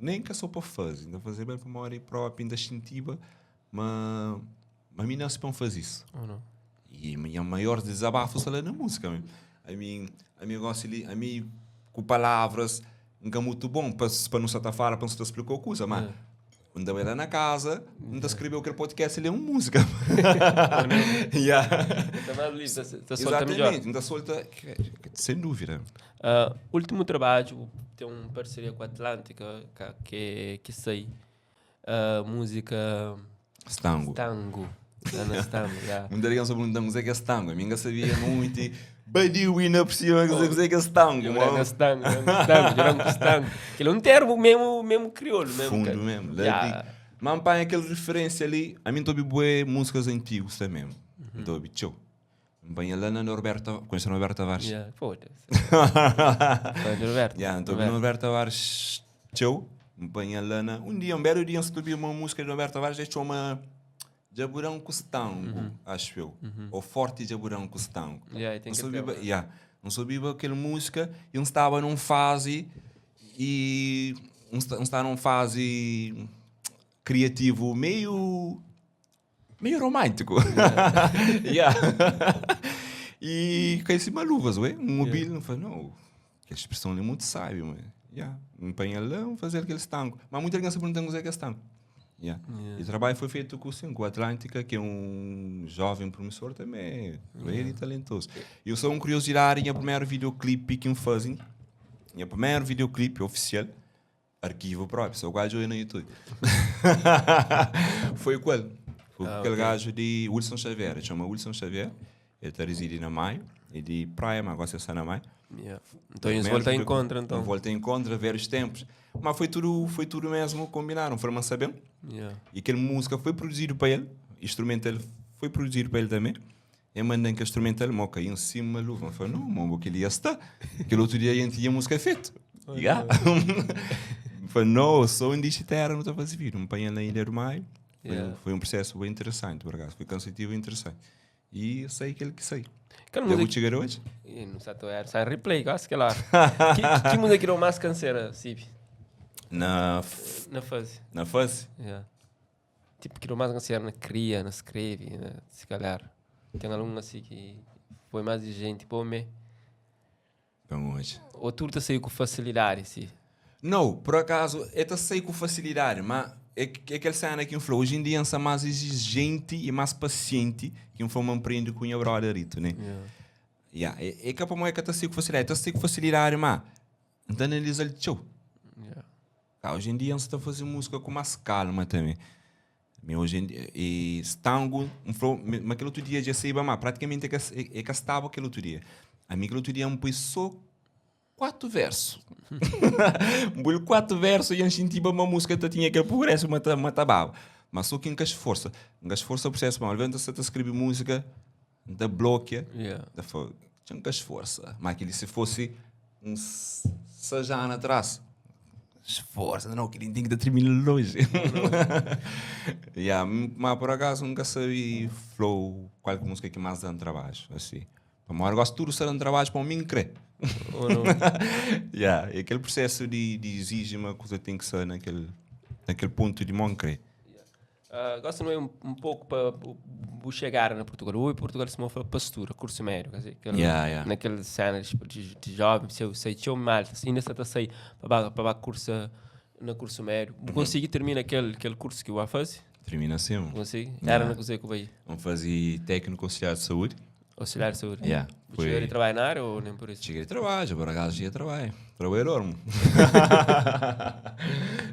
nem que só para fazer, ainda fazer bem para uma hora própria, ainda sentiva, mas a mim não se pode fazer isso. Oh, não. E a minha maior desabafo é na música. A mim, a mim gosto ali, a mim com palavras nunca muito bom para não se fala, para não se explicar coisa, mas N ta bai la na casa, N ta skrebe kel podcast li é un múzika. Yeah. Ta mais livre, ta, ta solta melhor. Exatamente, N ta solta, sem dúvida. Último trabadju, ten un parceria ku Atlântica, que, que sai múzika Stangu. Stangu. Lá na Stangu, yeah. Muita alguém só perguntando o que é stangu. A mim sabia muito. Badiu e na por cima, o que é stangu, mano. Na Stangu, na Stangu, Stangu, Stangu. Aquilo é um termo mesmo, mesmo crioulo mesmo. Fundo mesmo. Yeah. Mas pá, aquela referência ali, a mim estou a ouvir músicas antigas também. Estou a ouvir tchau. Bem, lá na Norberto, conhece a Norberto Tavares? Yeah, foda-se. Fã de Roberto. Yeah, estou a ouvir Norberto Tavares, tchau. Bem, lá na... Um dia, um belo dia, se tu ouvir uma música de Norberto Tavares, é chama Jaburão Custango, acho eu. Ou Forte Jaburão Custango. Yeah, tem Não que sabia, ter. yeah, não sabia aquela música e não estava num fase e não estava num fase criativo meio meio romântico. Yeah. E caiu cima luvas, ué, um mobílio, não falei, não, aquela expressão ali é muito sábio, mano. Yeah. Um panhalão, fazer aquele estanco. Mas muita gente se pergunta o que é estanco. Yeah. E o trabalho foi feito com, sim, com a Atlântica, que é um jovem promissor também, bem talentoso. Eu sou um curiosidade, o primeiro videoclipe que me fazem, o primeiro videoclipe oficial, arquivo próprio, só o gajo aí no YouTube. Foi qual? Foi aquele gajo de Wilson Xavier, ele chama Wilson Xavier, ele está residindo na Maio, é de praia, mas agora está na Maio. Yeah. Então eles voltam em encontro, então. Volta em encontro, vários tempos. Mas foi tudo mesmo, combinaram, foi uma saber. Yeah. E aquela música foi produzido para ele, instrumental foi produzido para ele também. Eu mandei que instrumental, mas caiu em cima da luva. Eu falei, não, mano, aquele ia estar. Aquele outro dia a gente tinha música feita. Yeah. Falei, não, só em terra não estou a fazer vídeo. Me apanhei na Ilha do Maio. Foi, foi um processo bem interessante, por acaso. Foi cansativo e interessante. E eu sei aquele que sei. Aquela Eu vou música. chegar hoje? Ih, Não sei, era sai replay, quase que lá. Que música que deu mais canseira, Sibi? Na, Na fase. na fase? Yeah. Tipo, que deu mais canseira na cria, na escreve, né? Se calhar. Tem aluno assim que foi mais exigente, pô, me. Vamos hoje. Ou tudo tá saiu com facilidade, assim. Não, por acaso, eu te sei com facilidade, mas é, é aquele cena que eu falou, hoje em dia eu sou mais exigente e mais paciente que eu fui me empreender com o meu brother, né? Yeah. Yeah, é, é que para mim é que eu te sei com facilidade, eu te sei com facilidade, mas então analisa o show. Yeah. Ah, hoje em dia você está fazendo música com mais calma também. Mas hoje em dia, e stango, um flow, mas aquele outro dia já sei, mas praticamente é que estava aquele outro dia. A mim aquele outro dia me pôs só 4 versos. Um pôs 4 versos e eu senti uma música que tinha aquele progresso, mas mas Mas só que nunca esforça. Nunca esforça o processo, mas às vezes você escreve música, da bloqueia, Yeah. da nunca esforça. Mas aquele se fosse uns 6 anos atrás, esforça, não, que tem que terminar longe. Yeah, mas por acaso nunca sabia flow, qual que música que mais dá um trabalho, assim. Mas eu gosto de tudo ser um trabalho para mim crer. Ou não? Yeah, e aquele processo de exige uma coisa tem que ser naquele ponto de mão crer. Gosto não é um pouco para chegar na Portugal. Oi, Portugal se move pastura, curso médio, quer dizer, aquele, Yeah, yeah. naquele cena de jovem, se eu sei, tinha mal, ainda está a sair para curso na curso médio. Consegui terminar aquele curso que eu ia fazer? Termina assim. mano. Consegui? Yeah. Era na coisa que eu ia. Vamos fazer técnico auxiliar de saúde. Auxiliar de saúde. Yeah, Foi... Cheguei a trabalhar na área ou nem por isso? Cheguei a trabalho, por acaso cheguei a trabalho. Trabalhador, mano.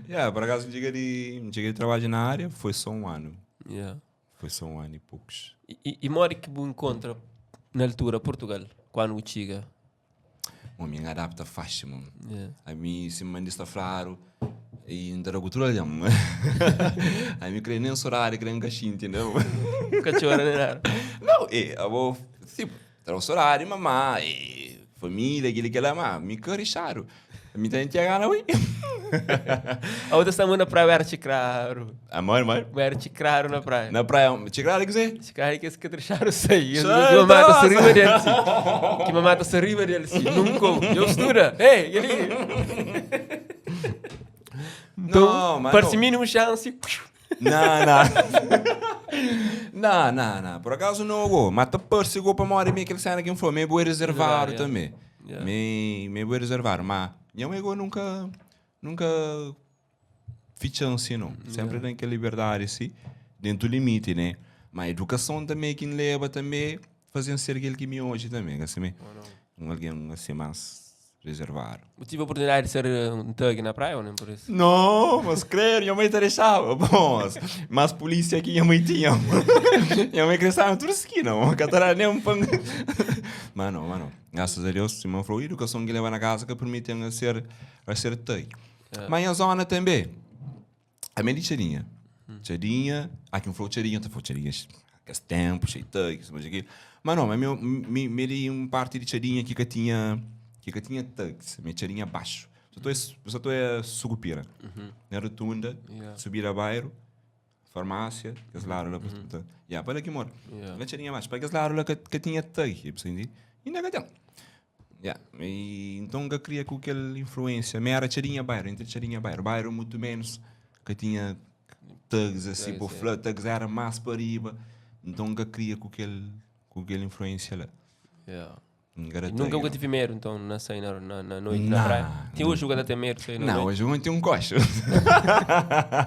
Yeah, por acaso cheguei a trabalhar na área, foi só um ano. Yeah. Foi só um ano e poucos. E mora que você encontra na altura Portugal, quando chega? Bom, me adapta fácil, mano. Yeah. A mim, se me manda está claro, e não era cultura ali, mano. A mim, creio nem horário, creio nem cachimbo, entendeu? Cachorro, né? Não, e, eu vou, tipo, era horário, mamá, e família, aquilo que ela, mas me quero A mim tem que chegar, ui. A outra semana na praia era chicraro. Amor, amor. Era chicraro na praia. Na praia, chicraro, quer dizer? Chicraro que esse que deixaram sair. Sei, Que mamata nossa. se riba dele, sim. Que mamata se riba dele, sim. Nunca. Eu estuda. Ei, ele. Então, Não, mas parece não. mínimo chance. Não, não. Não, não, não. Por acaso não vou. Mas tá parece que para mora meio aquele cena que me falou, meio boi reservado Yeah. também. Yeah. Meio boi reservado, mas minha mãe nunca nunca fitxa-m si no. Sempri da-m kel liberdadi si, dentu limiti, ne? Ma edukason tanbe ki N leba tanbe faze-m ser kel ki mi oji tanbe, ka si? Un algen asi más reservadu. Bu tive oportunidadi di ser un thug na praia ou nem por isso? No, mas credo, nha mãe ta deixava. Bom, mas polícia que nha mãe tinha. Nha mãe cresceu na tudo esquina, mano. Ka ta nem um pan. Mas não, mas não. Graças a Deus, se me falou, educação que leva na casa que permitem a ser a ser thug. Yeah. Mas a zona também. A minha de Txadinha. Txadinha, há quem falou Txadinha, tá falou Txadinha, aqueles tempos, cheio de thugs, mas aquilo. Mas não, mas meu, me, me li um parte de Txadinha que que tinha, que que tinha thugs, minha Txadinha abaixo. Só tô, só tô é Sucupira. Na rotunda, Yeah. subir a bairro, farmácia, aqueles lados lá, mm Yeah, para lá que mora. Yeah. Na Txadinha abaixo, para aqueles lados lá que, que tinha thug, você E não que tem. Yeah. E, então que cria com aquela influência. Me era Txadinha bairro, entre Txadinha bairro. Bairro muito menos, que tinha thugs assim, Thugs, pô, yeah. fla, thugs era mais para riba. Então que cria com aquele, com aquela influência lá. Yeah. Nunca era E nunca thug, nunca não. tive medo, então, na sair na, na, na noite na Não, praia. Tem hoje o tem medo de sair na Não, noite. hoje eu não tenho um coche.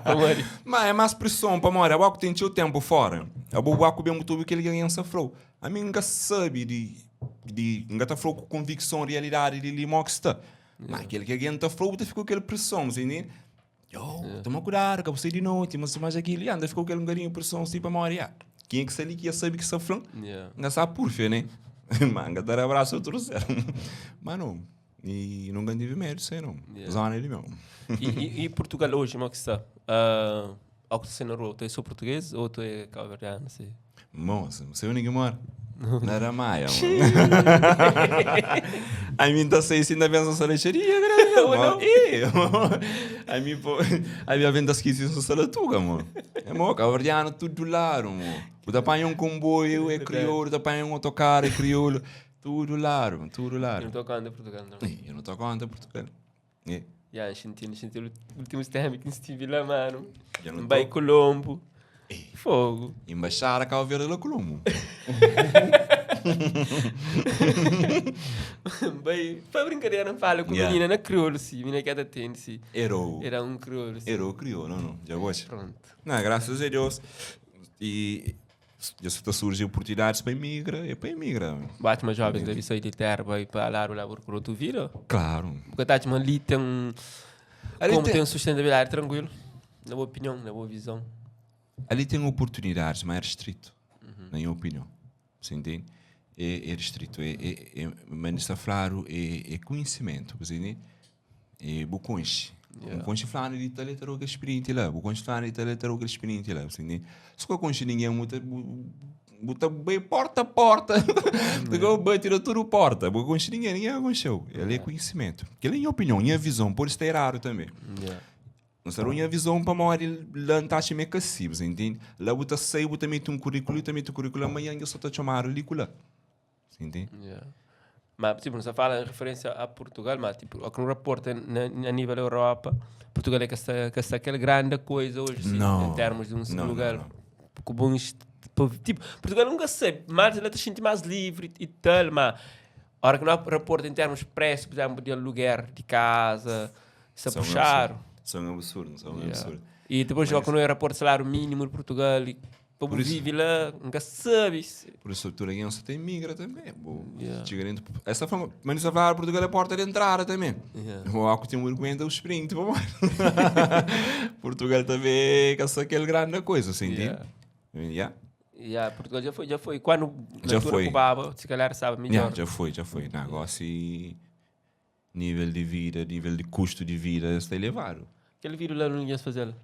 Como é? Mas é mais pressão para morar. Eu tem teu tempo fora. Eu vou comer muito que ele ganha essa flow. A mim nunca sabe de de nunca tá flow com convicção realidade de limão que está. Mas aquele que ganha tá flow, tá ficou aquela pressão, você entende? Yo, toma cuidado, que você de noite, mas mais aquilo, e anda ficou aquele um de pressão assim para morar. Quem é que está ali que já sabe que está falando? Yeah. Não sabe por fé, né? Mas nunca dar abraço outro zero. Mas não, e nunca tive medo, sei não. Yeah. Zona de meu. E, e, e Portugal hoje, como é que está? Uh, ao que está na rua, tu és só português ou tu é cabo-verdiano? Não sei. Moça, não sei onde que mora. Na Ramaia, mano. A mim tá sei se ainda pensa só leixaria, grande. Ou não? E, a mim, pô, a minha venda esqueci isso só tuga, mano. É, mo, cabo-verdiano tudo lá, mano. Tu apanha um comboio, é crioulo, tu apanha um autocarro, é crioulo. Tudo lá, mano, tudo lá. Eu não estou conta Portugal, não. Ih, Eu não tô conta Portugal. E, Yeah, senti, senti o últimos tempos que estive lá, mano. Eu não Vai tô. Colombo. Fogo. Embaixada Cabo Verde lá Colombo. Vai, para brincadeira, não falo com Yeah. menina na crioulo, sim. Menina que atende, sim. Era o, Era um crioulo, sim. era o crioulo, não, não. Já gosto. Pronto. Não, graças a Deus. E já se surgem oportunidades para emigrar, é para emigrar. Bate uma jovem deve sair de terra, vai para lá, lá por outro vira. Claro. Porque tá, tipo, ali tem um... Ali Como tem- tem sustentabilidade, tranquilo. Na boa opinião, na boa visão. Ali tem oportunidades, mas é restrito, na minha opinião. Você entende? É, é restrito. É, é, é, mas está claro, é, é conhecimento. Você entende? É bom conche. Yeah. Um conche falando de tal e tal outra experiência lá. O conche falando de tal e tal outra experiência lá. Você entende? Se eu conche ninguém, muita bota bem porta a porta. Igual bem tira tudo porta. Vou conche ninguém, ninguém concheu. Ele é conhecimento. Porque ele é minha opinião, minha visão, pode estar errado também. Yeah. Não será minha visão para morrer lá não está meio cassivo, você entende? Lá você sai, você mete um currículo, também um currículo amanhã eu só te chamar ali lá. Você entende? Yeah. Mas, tipo, não se fala em referência a Portugal, mas, tipo, ao que um rapporto na, a nível da Europa, Portugal é que está, que está aquela grande coisa hoje, sim, Não. em termos de um Não, lugar não, com bons... Tipo, Portugal nunca sei, mas ela está sente mais livre e tal, mas a hora que não há rapporto em termos de preço, por exemplo, de aluguer de casa, se São um puxar. absurdo. São um absurdo, são um Yeah. absurdo. E depois Mas- joga no aeroporto salário mínimo de Portugal e povo Por isso- vive lá, nunca sabe. Por isso, a altura só tem migra também. Bom, Yeah. chega dentro, essa forma, mas isso falar Portugal é porta de entrada também. Yeah. O Alco tem um argumento, o sprint, vamos Portugal também, que é aquela grande coisa, você entende? Yeah. Yeah. Yeah, Portugal já foi, já foi. Quando na Já altura foi. Cubaba, se calhar sabe melhor. Yeah, já foi, já foi. Negócio e nível de vida, nível de custo de vida está elevado. Aquele vídeo lá não ia fazer.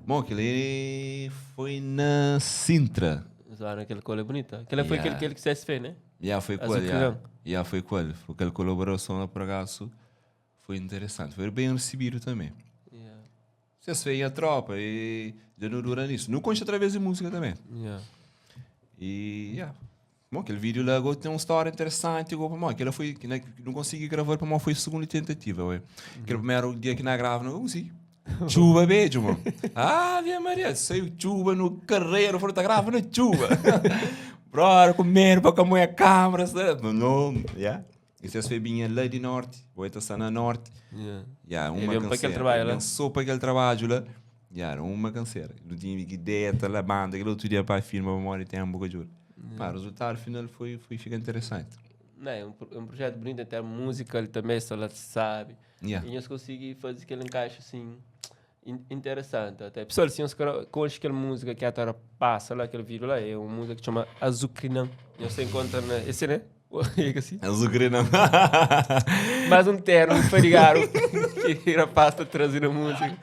Bom, aquele foi na Sintra. Usaram aquele cola bonita. Aquele foi Yeah. aquele que ele quisesse fez, né? Yeah, foi com Azul ele. Yeah. Cleão. Yeah, foi com ele. Foi aquela colaboração lá por acaso. Foi interessante. Foi bem recebido também. Yeah. Vocês veem a tropa e já não dura nisso. Não consta através de música também. Yeah. E, yeah. Bom, aquele vídeo lá agora tem uma história interessante. Igual, bom, aquela foi, que não, não consegui gravar, para foi a segunda tentativa. Ué. Aquele primeiro dia que não grava, não consegui. Chuva, beijo, mano. Ave Maria, saiu chuva no carreiro, foram grava na chuva. Brother, comer para comer a câmera. sabe? Não, yeah. Isso é foi bem lá de norte, vou estar na norte. Yeah. Yeah, É uma mesmo para aquele trabalho lá. Só para aquele trabalho lá. Ya, era uma kansera. Nu tinha ki deta, labanta, kel otu dia pa firma pamodi tempu ka djuda. Ma rezultadu final foi, foi fika interesanti. Não, é um, é um projeto bonito em termos musical também, só lá sabe. Yeah. E nós conseguimos fazer aquele encaixe assim interessante até. Pessoal, se nós conhecem aquela música que a Tara passa lá, aquele vídeo lá, é uma música que chama Azucrinã. Você encontra na. Esse, né? É assim? Azucrinã. Mais um termo fadigado que rapaz está trazendo a música.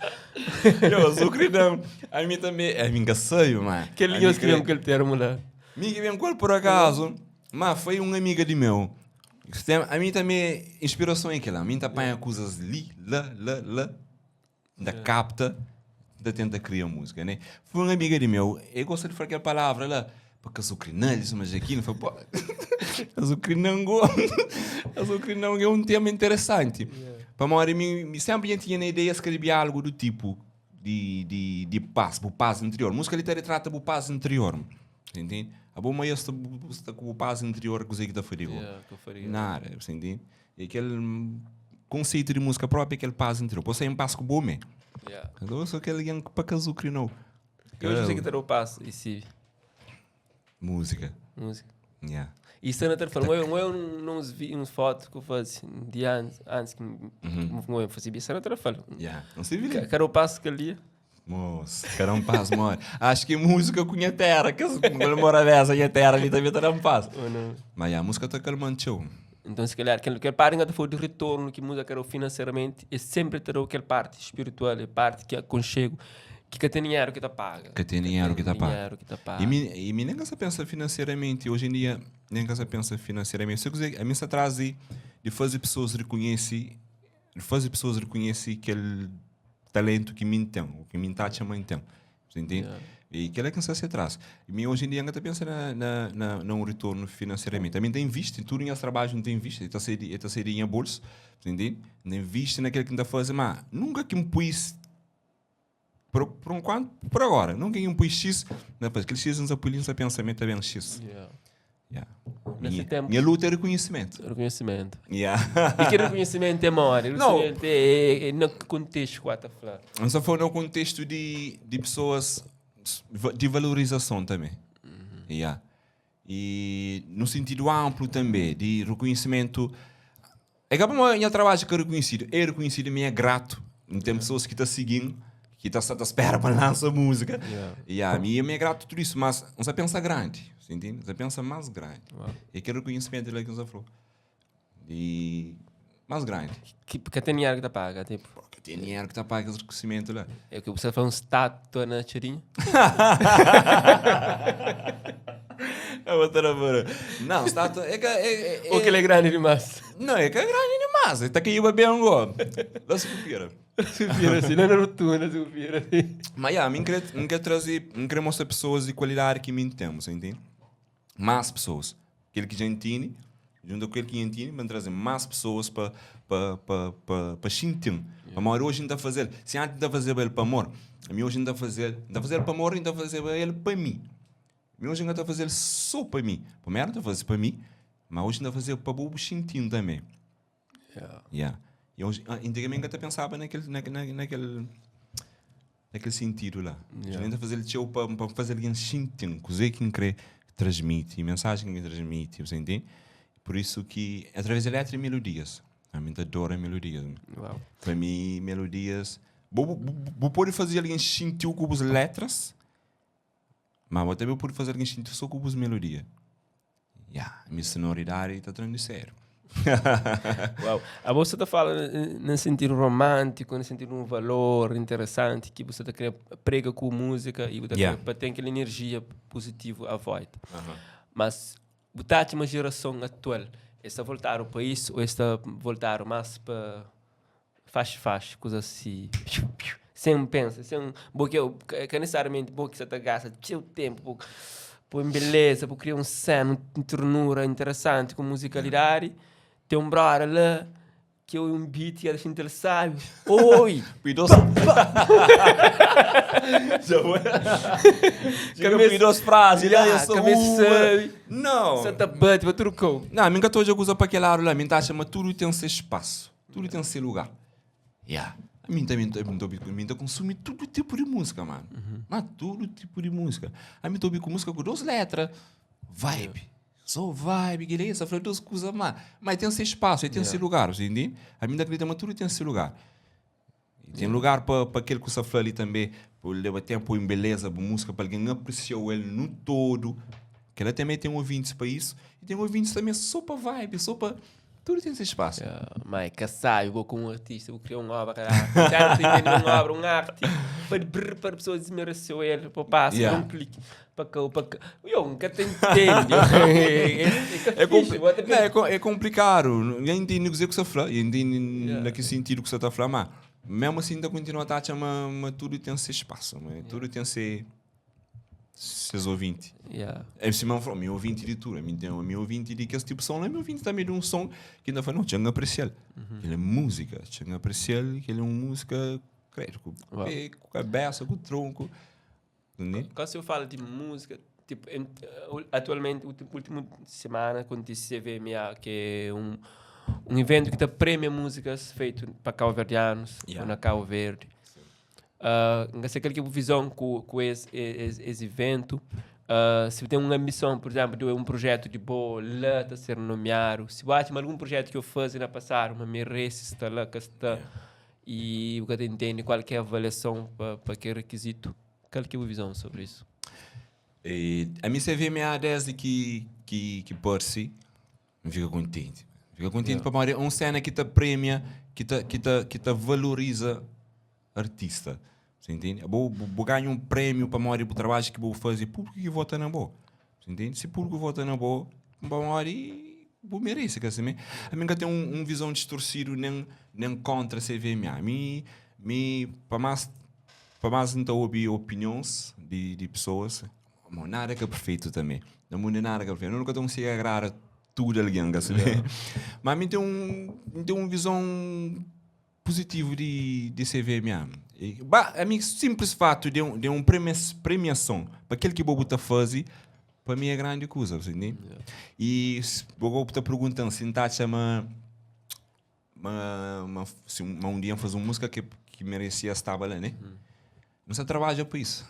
Eu, azucrinã. A mim também. A mim que sei, mano. Que linha que mesmo aquele termo lá. Mim que vem qual por acaso. Mas foi uma amiga de meu. A mim também, inspiração é aquela. A mim tá apanha coisas ali, lá, lá, lá. Da capta, da tenta criar música, né? Foi uma amiga de meu, eu gosto de falar aquela palavra lá. Porque azucrinã, isso, mas aqui não foi, pô. Azucrinango. Azucrinango é um tema interessante. Para mim, mim, sempre tinha na ideia de escrever algo do tipo de paz, bu paz interior. Música literária trata bu paz interior. Entende? A boa maioria está, está com o paz interior que você está. Yeah, que eu faria. Nada, você entende? E aquele conceito de música própria, aquele paz interior. Você é em paz com o bom, Yeah. Então eu sou aquele alguém que para azucrinou. Eu hoje sei que terá o passo e se Música. música. Yeah. E se não telefone, eu não vi uns fotos que eu fazia de antes, antes que eu fazia, isso não telefone. Yeah. Não se viu? Quero o passo que ali. Moço, cara um passo, mora. Acho que música com minha terra, que eu mora dessa minha terra ali também tá um passo. Ou não? Mas a música tá calmando teu. Então, se calhar, aquele, aquele parte ainda foi de retorno que música quer financeiramente, e sempre terá aquela parte espiritual, a parte que é aconchego, que tem dinheiro que te paga. Que tem dinheiro que te paga. Dinheiro que te paga. E mim nem que se pensa financeiramente, hoje em dia, nem que se pensa financeiramente. Se eu quiser, a mim se traz de fazer pessoas reconhecer, de fazer pessoas reconhecer aquele talento que mim tem, o que mim tá chamando tem. Você entende? Yeah. E aquilo é que se traz. E mim hoje em dia ainda pensa na, na, na, num retorno financeiramente. Também tem visto, em tudo em trabalho não tem visto, está a sair em bolso, você entende? Nem visto naquilo que está fazendo, mas nunca que me pus por um quanto, por agora, nunca que me pus X, não, pois, aquele X não se apoia, não se pensamento também X. Yeah. Yeah. Nesse Minha, tempo- minha luta é reconhecimento. Reconhecimento. Yeah. E que reconhecimento é maior? Não. Reconhecimento é no contexto que está a falar. Mas só foi no contexto de pessoas, de valorização também. Yeah. E no sentido amplo também, de reconhecimento. É que o meu trabalho que é reconhecido, é reconhecido e me é grato. Tem pessoas que estão seguindo, que estão só à espera para lançar música. Yeah. E a mim é grato tudo isso, mas você pensa grande, você entende? Você pensa mais grande. Uau. E aquele reconhecimento lá que você falou. E mais grande. Que tem dinheiro que te paga, tipo. Porque tem dinheiro que está pago aquele reconhecimento lá. É que você faz um estátua na cheirinha. Eu vou ter a ver. Não, estátua é que é, é, Ou que ele é grande demais. Não, é que é grande demais. Está aqui o bem agora. Dá se copia. Se vira assim, não é na rotunda, se vira assim. Mas yeah, mim querer, mim quer trazer, mim querer mostrar pessoas de qualidade que mim temos, entende? Mais pessoas. Aquele que já entende, junto com aquele que entende, vão trazer mais pessoas para para para para para sentir. Para amor hoje não está a fazer. Se antes está a fazer ele para amor, a mim hoje não está a fazer, está a fazer para amor e está a fazer ele para mim. A mim hoje não está a fazer só para mim. Primeiro está a fazer para mim, mas hoje está a fazer para o sentindo também. Yeah. Yeah. E hoje, antigamente eu até pensava naquele sentido lá. Yeah. A gente fazer show para fazer alguém sentir, coisa que quer transmite, mensagem que transmite, você entende? Por isso que, através da letra e melodias. A mim adora melodias. Uau. Para mim, melodias... Vou poder fazer alguém sentir com as letras, mas vou também poder fazer alguém sentir só com as melodias. Yeah, a minha sonoridade está trazendo sério. Uau. A você está falando no sentido romântico, no sentido de um valor interessante que você está querendo prega com música e você Yeah. para ter aquela energia positiva à volta. Mas botar uma geração atual, está voltar ao país ou está voltar mais para faz faz coisa assim, sem pensa, sem porque que necessariamente porque você está gasta seu tempo, por beleza, por criar um cena, uma ternura interessante com musicalidade, tem um brother lá que é um beat que a gente ele sabe. Oi! Pidos. Já foi. Chega pidos frases, lá eu sou cabeça uma. sabe. Não. Santa bate, vai trocou. Não, mim que estou a usar para aquele lado lá, mim tá chama tudo tem seu espaço, tudo tem seu lugar. Yeah. Ami também mi ta consumi tudo tipo de música, mano. Mas tudo tipo de música. Ami ta obi ku música ku dos letra, vibe. Só vibe, que essa fala duas coisas, mas mas tem seu espaço, tem seu lugar, você entende? Ami ta acredita mas tudo tem seu lugar. E tem lugar pa pa aquele que você fala ali também, pa leva tempo em beleza, bu música pa alguém apreciou ele no todo. Que ela também tem ouvintes para isso e tem ouvintes também só para vibe, só para tudo tem seu espaço. Yeah, mas que sabe, vou com um artista, vou criar uma obra, caralho. Certo, entende uma obra, uma arte, para brr, para pessoas desmerecer ele, para passar, Yeah. um clique, para cá, para cá. Eu nunca te entendo. É, É, compli não, é, é complicado. Eu entendo o que você fala, eu entendo Yeah. naquele sentido que você está falando, mas mesmo assim ainda continua a achar, mas tudo tem seu espaço, mas tudo tem seu, seus ouvintes. Yeah. É assim mesmo falou, meu ouvinte de tudo, a mim tem o meu ouvinte de que esse tipo de som, não é meu ouvinte também de um som que ainda fala, não, tinha que apreciar. Ele é música, tinha que apreciar, que ele é uma música, credo, com o pé, com a cabeça, com o tronco. Entendeu? Quando eu falo de música, tipo, atualmente, última semana, acontece CVMA, que é um evento que te premia músicas feito para cabo-verdianos, Yeah. ou na Cabo Verde. Não sei qual que é a visão com esse evento. Se tem uma missão, por exemplo, de um projeto de boa lá está ser nomeado. Se bate algum projeto que eu faço na passar, uma merece está lá que está e o que te entende qual que é a avaliação para que requisito. Qual que é a visão sobre isso? E a mim CVMA desde que por si, fica contente. Fica contente para morrer. Uma cena que te premia, que te valoriza artista. Você entende? Vou ganhar um prêmio para morrer o trabalho que vou fazer, público que vota na boa. Você entende? Se público vota na boa, para morrer, vou merecer. Que assim, a mim nunca tem um visão distorcido nem contra CVMA. A mim, para mais não ouvir opiniões de pessoas, bom, nada que é perfeito também. No mundo nada que é perfeito. Eu nunca consigo agradar a tudo alguém, quer saber? Mas a mim tem uma visão positiva de CVMA. E, bah, a mim, simples fato de um premiação para aquele que bobo tá fazer, para mim é grande coisa, você entende? E vou te perguntando se não tá chama uma, se um dia fazer uma música que merecia estar lá, né? Não se trabalha para isso.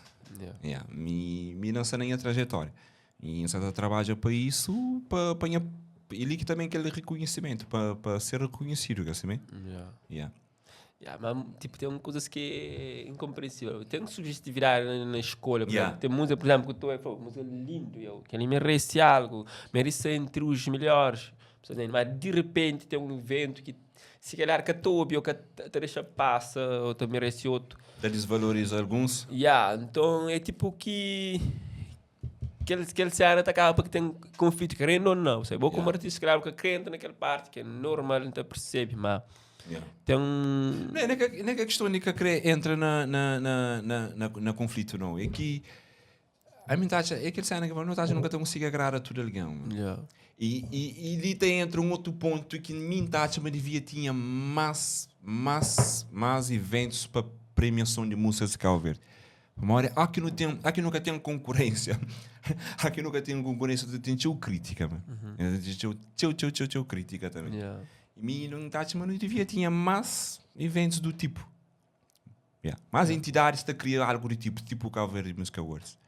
Yeah. Mi não sei nem a trajetória. E você trabalha para isso, para ele que também aquele reconhecimento, para ser reconhecido, assim mesmo? Yeah. Yeah. Yeah, mas tipo, tem coisas que é incompreensível. Tem subjetividade na escolha. Por exemplo, tem música, por exemplo, que eu estou a falar, música lindo, eu, que ele merece algo, merece ser entre os melhores. Mas de repente tem um evento que se calhar que tobe ou que te deixa passa ou te merece outro. Te desvaloriza alguns. Yeah, então é tipo que aquele cena tá acaba porque tem conflito, querendo ou não. Sabe? Bom, como artista, claro que crente naquela parte que é normal, não te percebe, mas tem um. Não, nem que a questão de que crê entra na conflito, não. É que a mim tá, é aquele cena que não tá, nunca te consigo agradar a tudo alguém. Mano. E ali tem entra um outro ponto que mim tá, mas devia tinha mais eventos para premiação de músicas de Cabo Verde. Mas aqui não tem, aqui nunca tem concorrência. Aqui nunca tem concorrência, tem teu crítica, mano. Tem teu crítica também. E mim não tá, mas não devia tinha mais eventos do tipo. Yeah. Mais entidades a criar algo do tipo, tipo o Cabo Verde Music Awards.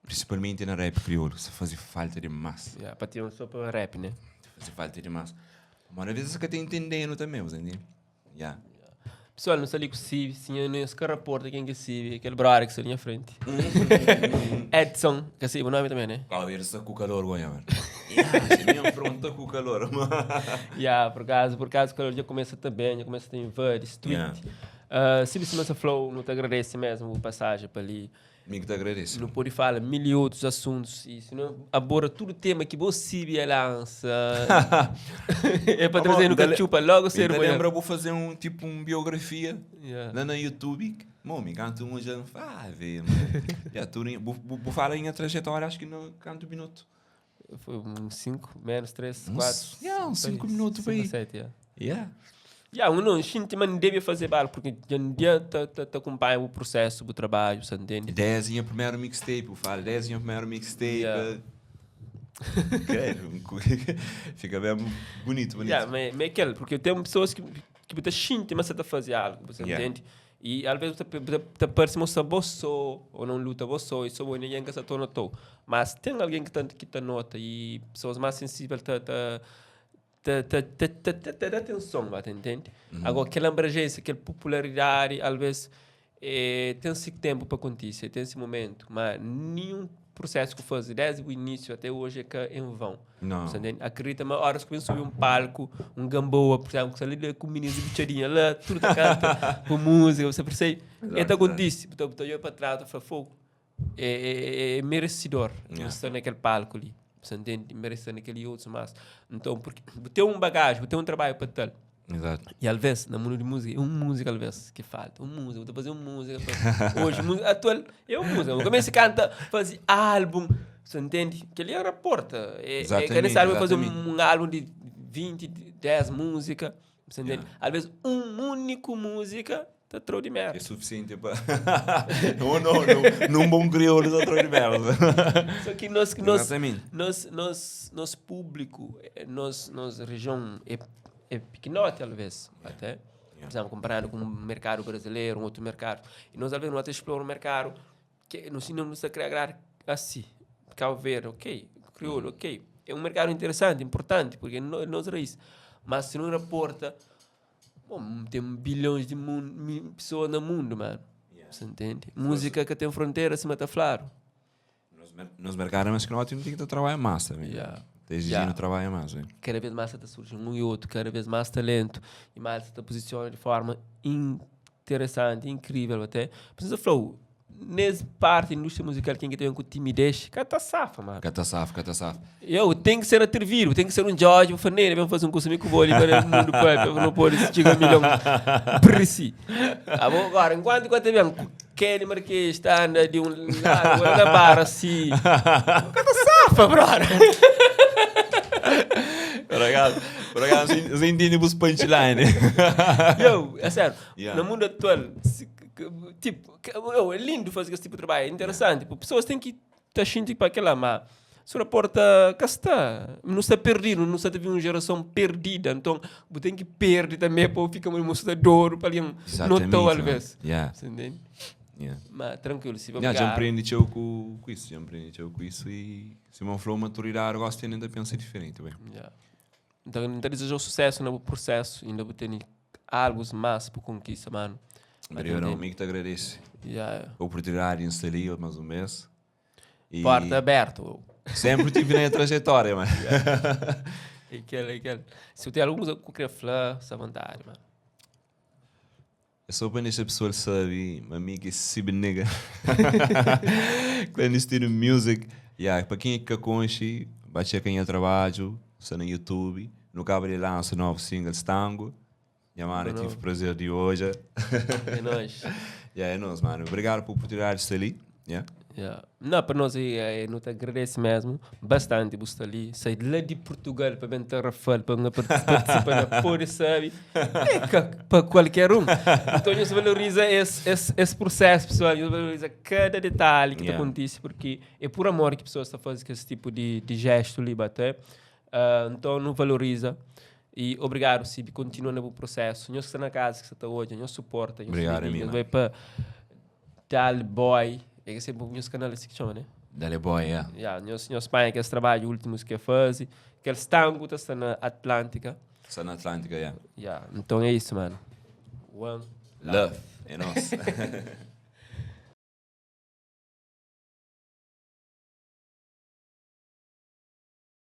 Principalmente na rap crioulo, se fazia falta demais. Yeah, para ter um só para rap, né? Fazia falta demais. Mas às vezes você está entendendo também, você entende? Yeah. Pessoal, não sei com o sim, eu nem sei raporta quem que se aquele brother que está ali na frente. Edson, que é o nome também, né? Cabo Verde está com calor, goia, mano. Yeah, se me afronta com calor, mano. Yeah, por causa o calor já começa também, já começa a invadir, street. Se você flow, não te agradece mesmo a passagem para ali. Mim que te agradeço. Não pode falar mil e outros assuntos e se não aborda todo o tema que você lança. É para trazer no cachupa logo ser. Me lembra, vou fazer um tipo um biografia lá no YouTube. Bom, me canto um já ah, vê, mano. Já, tu, vou falar em a trajetória, acho que no canto minuto. Foi uns 5, menos 3, 4. Yeah, uns 5 minutos para aí. 7, yeah. Yeah. Yeah, um não, gente, mas deve fazer bala, porque dia te acompanha o processo do trabalho, você entende? 10 em primeiro mixtape, eu falo, 10 em primeiro mixtape. Quero, fica bem bonito, bonito. Yeah, mas aquele, porque tem pessoas que ki bu ta xinti ma sa ta faze algu, bu sa Yeah. ntende? I alvês bu ta bu ta ta parse ma bu sta bo sô ô na un luta bo sô i sô bo ningen ka sa ta nota-u. Mas ten algen ki ta ki ta nota i pesoas más sensível ta ta ta ta ta ta ta ta da atenson, ba ta ntende? Agora kel abrangênsia, kel popularidadi alvês eh ten si ténpu pa kontise, ten si momentu, ma ninhun prusésu ku faze desdi bu inísiu até oji é ka en vãu. Não. Sa ntende? Akredita ma óras ku ben subi un palku, un Gamboa, pur izénplu, ku sta li la ku minis di Butxadinha la, tudu ta kanta bu múzika, bu sa persebe? E ta kontise, bu ta bu ta odja pa tras bu ta fla, fogu, é é é meresidor Yeah. bu sta na kel palku li, bu sa ntende? Merese sta na kel i otus más. Nton, purki bu ten un bagaji, bu ten un trabadju pa tal. Exato. E alvês, na mundu di múzika, é un múzika alvês ki falta. Un múzika, bu ta faze un múzika. Pa... Hoje, múzika atual é un múzika. Bu ka meste kanta, faze álbum. Você entende? Kel-li é raporta. É, é ka Exatamente, nesesário fazer exatamente. um álbum de 20, 10 múzika. Você entende? Yeah. Alvês, un úniku múzika ta trau di merda. É suficiente pa. Não, não, não. Num bom crioulo ta trau di merda. Só que nós, nós, Exatamente. nós, nós, nós público, eh, nós, nós região é, é pequenote alvez, até. Por exemplo, comparando com o mercado brasileiro, um outro mercado. E nós alvez não até explora o mercado que não se não nos está a assim. Cabo Verde, ok. Crioulo, ok. É um mercado interessante, importante, porque é no, nossa raiz. Mas se não reporta, bom, tem bilhões de pessoas no mundo, mano. Você entende? Música que tem fronteira, se mata claro. Nos mercado mas que nós temos que trabalhar mais também. Yeah. Tá exigindo Yeah. trabalho mais, hein? Cada vez mais está surgindo um e outro, cada vez mais talento e mais está posiciona de forma interessante, incrível até. Precisa flow. Nessa parte da indústria musical, quem que tem com timidez, cara tá safa, mano. Cata safa, cata safa. Eu tenho que ser atrevido, tenho que ser um Jorge Faneira, vem fazer um curso comigo, vou ali para o mundo, para não pôr esse chega milhão. Preci. Ah, bom, agora, enquanto enquanto vem, Kelly Marquês está anda de um lado, agora na barra assim. Cata safa, brother. Por acaso, por acaso, você entende os punchline. Yo, é sério, Yeah. no mundo atual, se, que, tipo, que, eu, é lindo fazer esse tipo de trabalho, é interessante. Tipo, pessoas têm que estar sentindo para aquela, mas se a porta cá está, não está perdido, não está teve uma geração perdida, então você tem que perder também para ficar uma mostrador para alguém não mano. às vezes. Yeah. Você entende? Yeah. Mas tranquilo, se vai Yeah, já pegar. aprendi eu com, com isso, já aprendi eu com isso e se uma flor maturidade, eu gosto de ainda pensa diferente, bem. Yeah. Então, então desejo sucesso no processo, ainda vou ter algo mais para conquista, mano. Obrigado, amigo, te agradeço. Yeah. A oportunidade de estar ali mais um mês. E Porta aberta. Sempre tive na trajetória, mano. Aquele, aquele. Se eu tenho alguma coisa que eu queria falar, está à vontade, mano. Eu sou bem esta pessoa que sabe, amigo, esse ciber nigga. Clandestino Music. Yeah, para quem é que conhece, vai checar quem é trabalho, está no YouTube. No cabo de lança novo single Stango. Yeah, mano, eu tive o prazer de hoje. É nóis. Yeah, é nóis, mano. Obrigado por oportunidade de estar ali. Yeah. Yeah. Não, para nós é, é, não te agradece mesmo bastante por estar ali. Sair lá de Portugal para bem Tarrafal, para não participar na porra, sabe? É para qualquer um. Então, nós valoriza esse, esse, esse processo, pessoal. Nós valoriza cada detalhe que Yeah. acontece, porque é por amor que a pessoa está fazendo esse tipo de, de gesto ali, até. Então, não valoriza. E obrigado, Cibi, continua no processo. Nós que está na casa, que está hoje, nós suporta. Nós Obrigado, nós amigo. vai para Dal Boy. É que sempre o nosso canal assim que chama, né? Dale boy, yeah. Yeah, nós, nós pai que esse trabalho últimos que faz, que eles tango está na Atlântica. Está na Atlântica, yeah. Yeah, então é isso, mano. One Love. É nóis.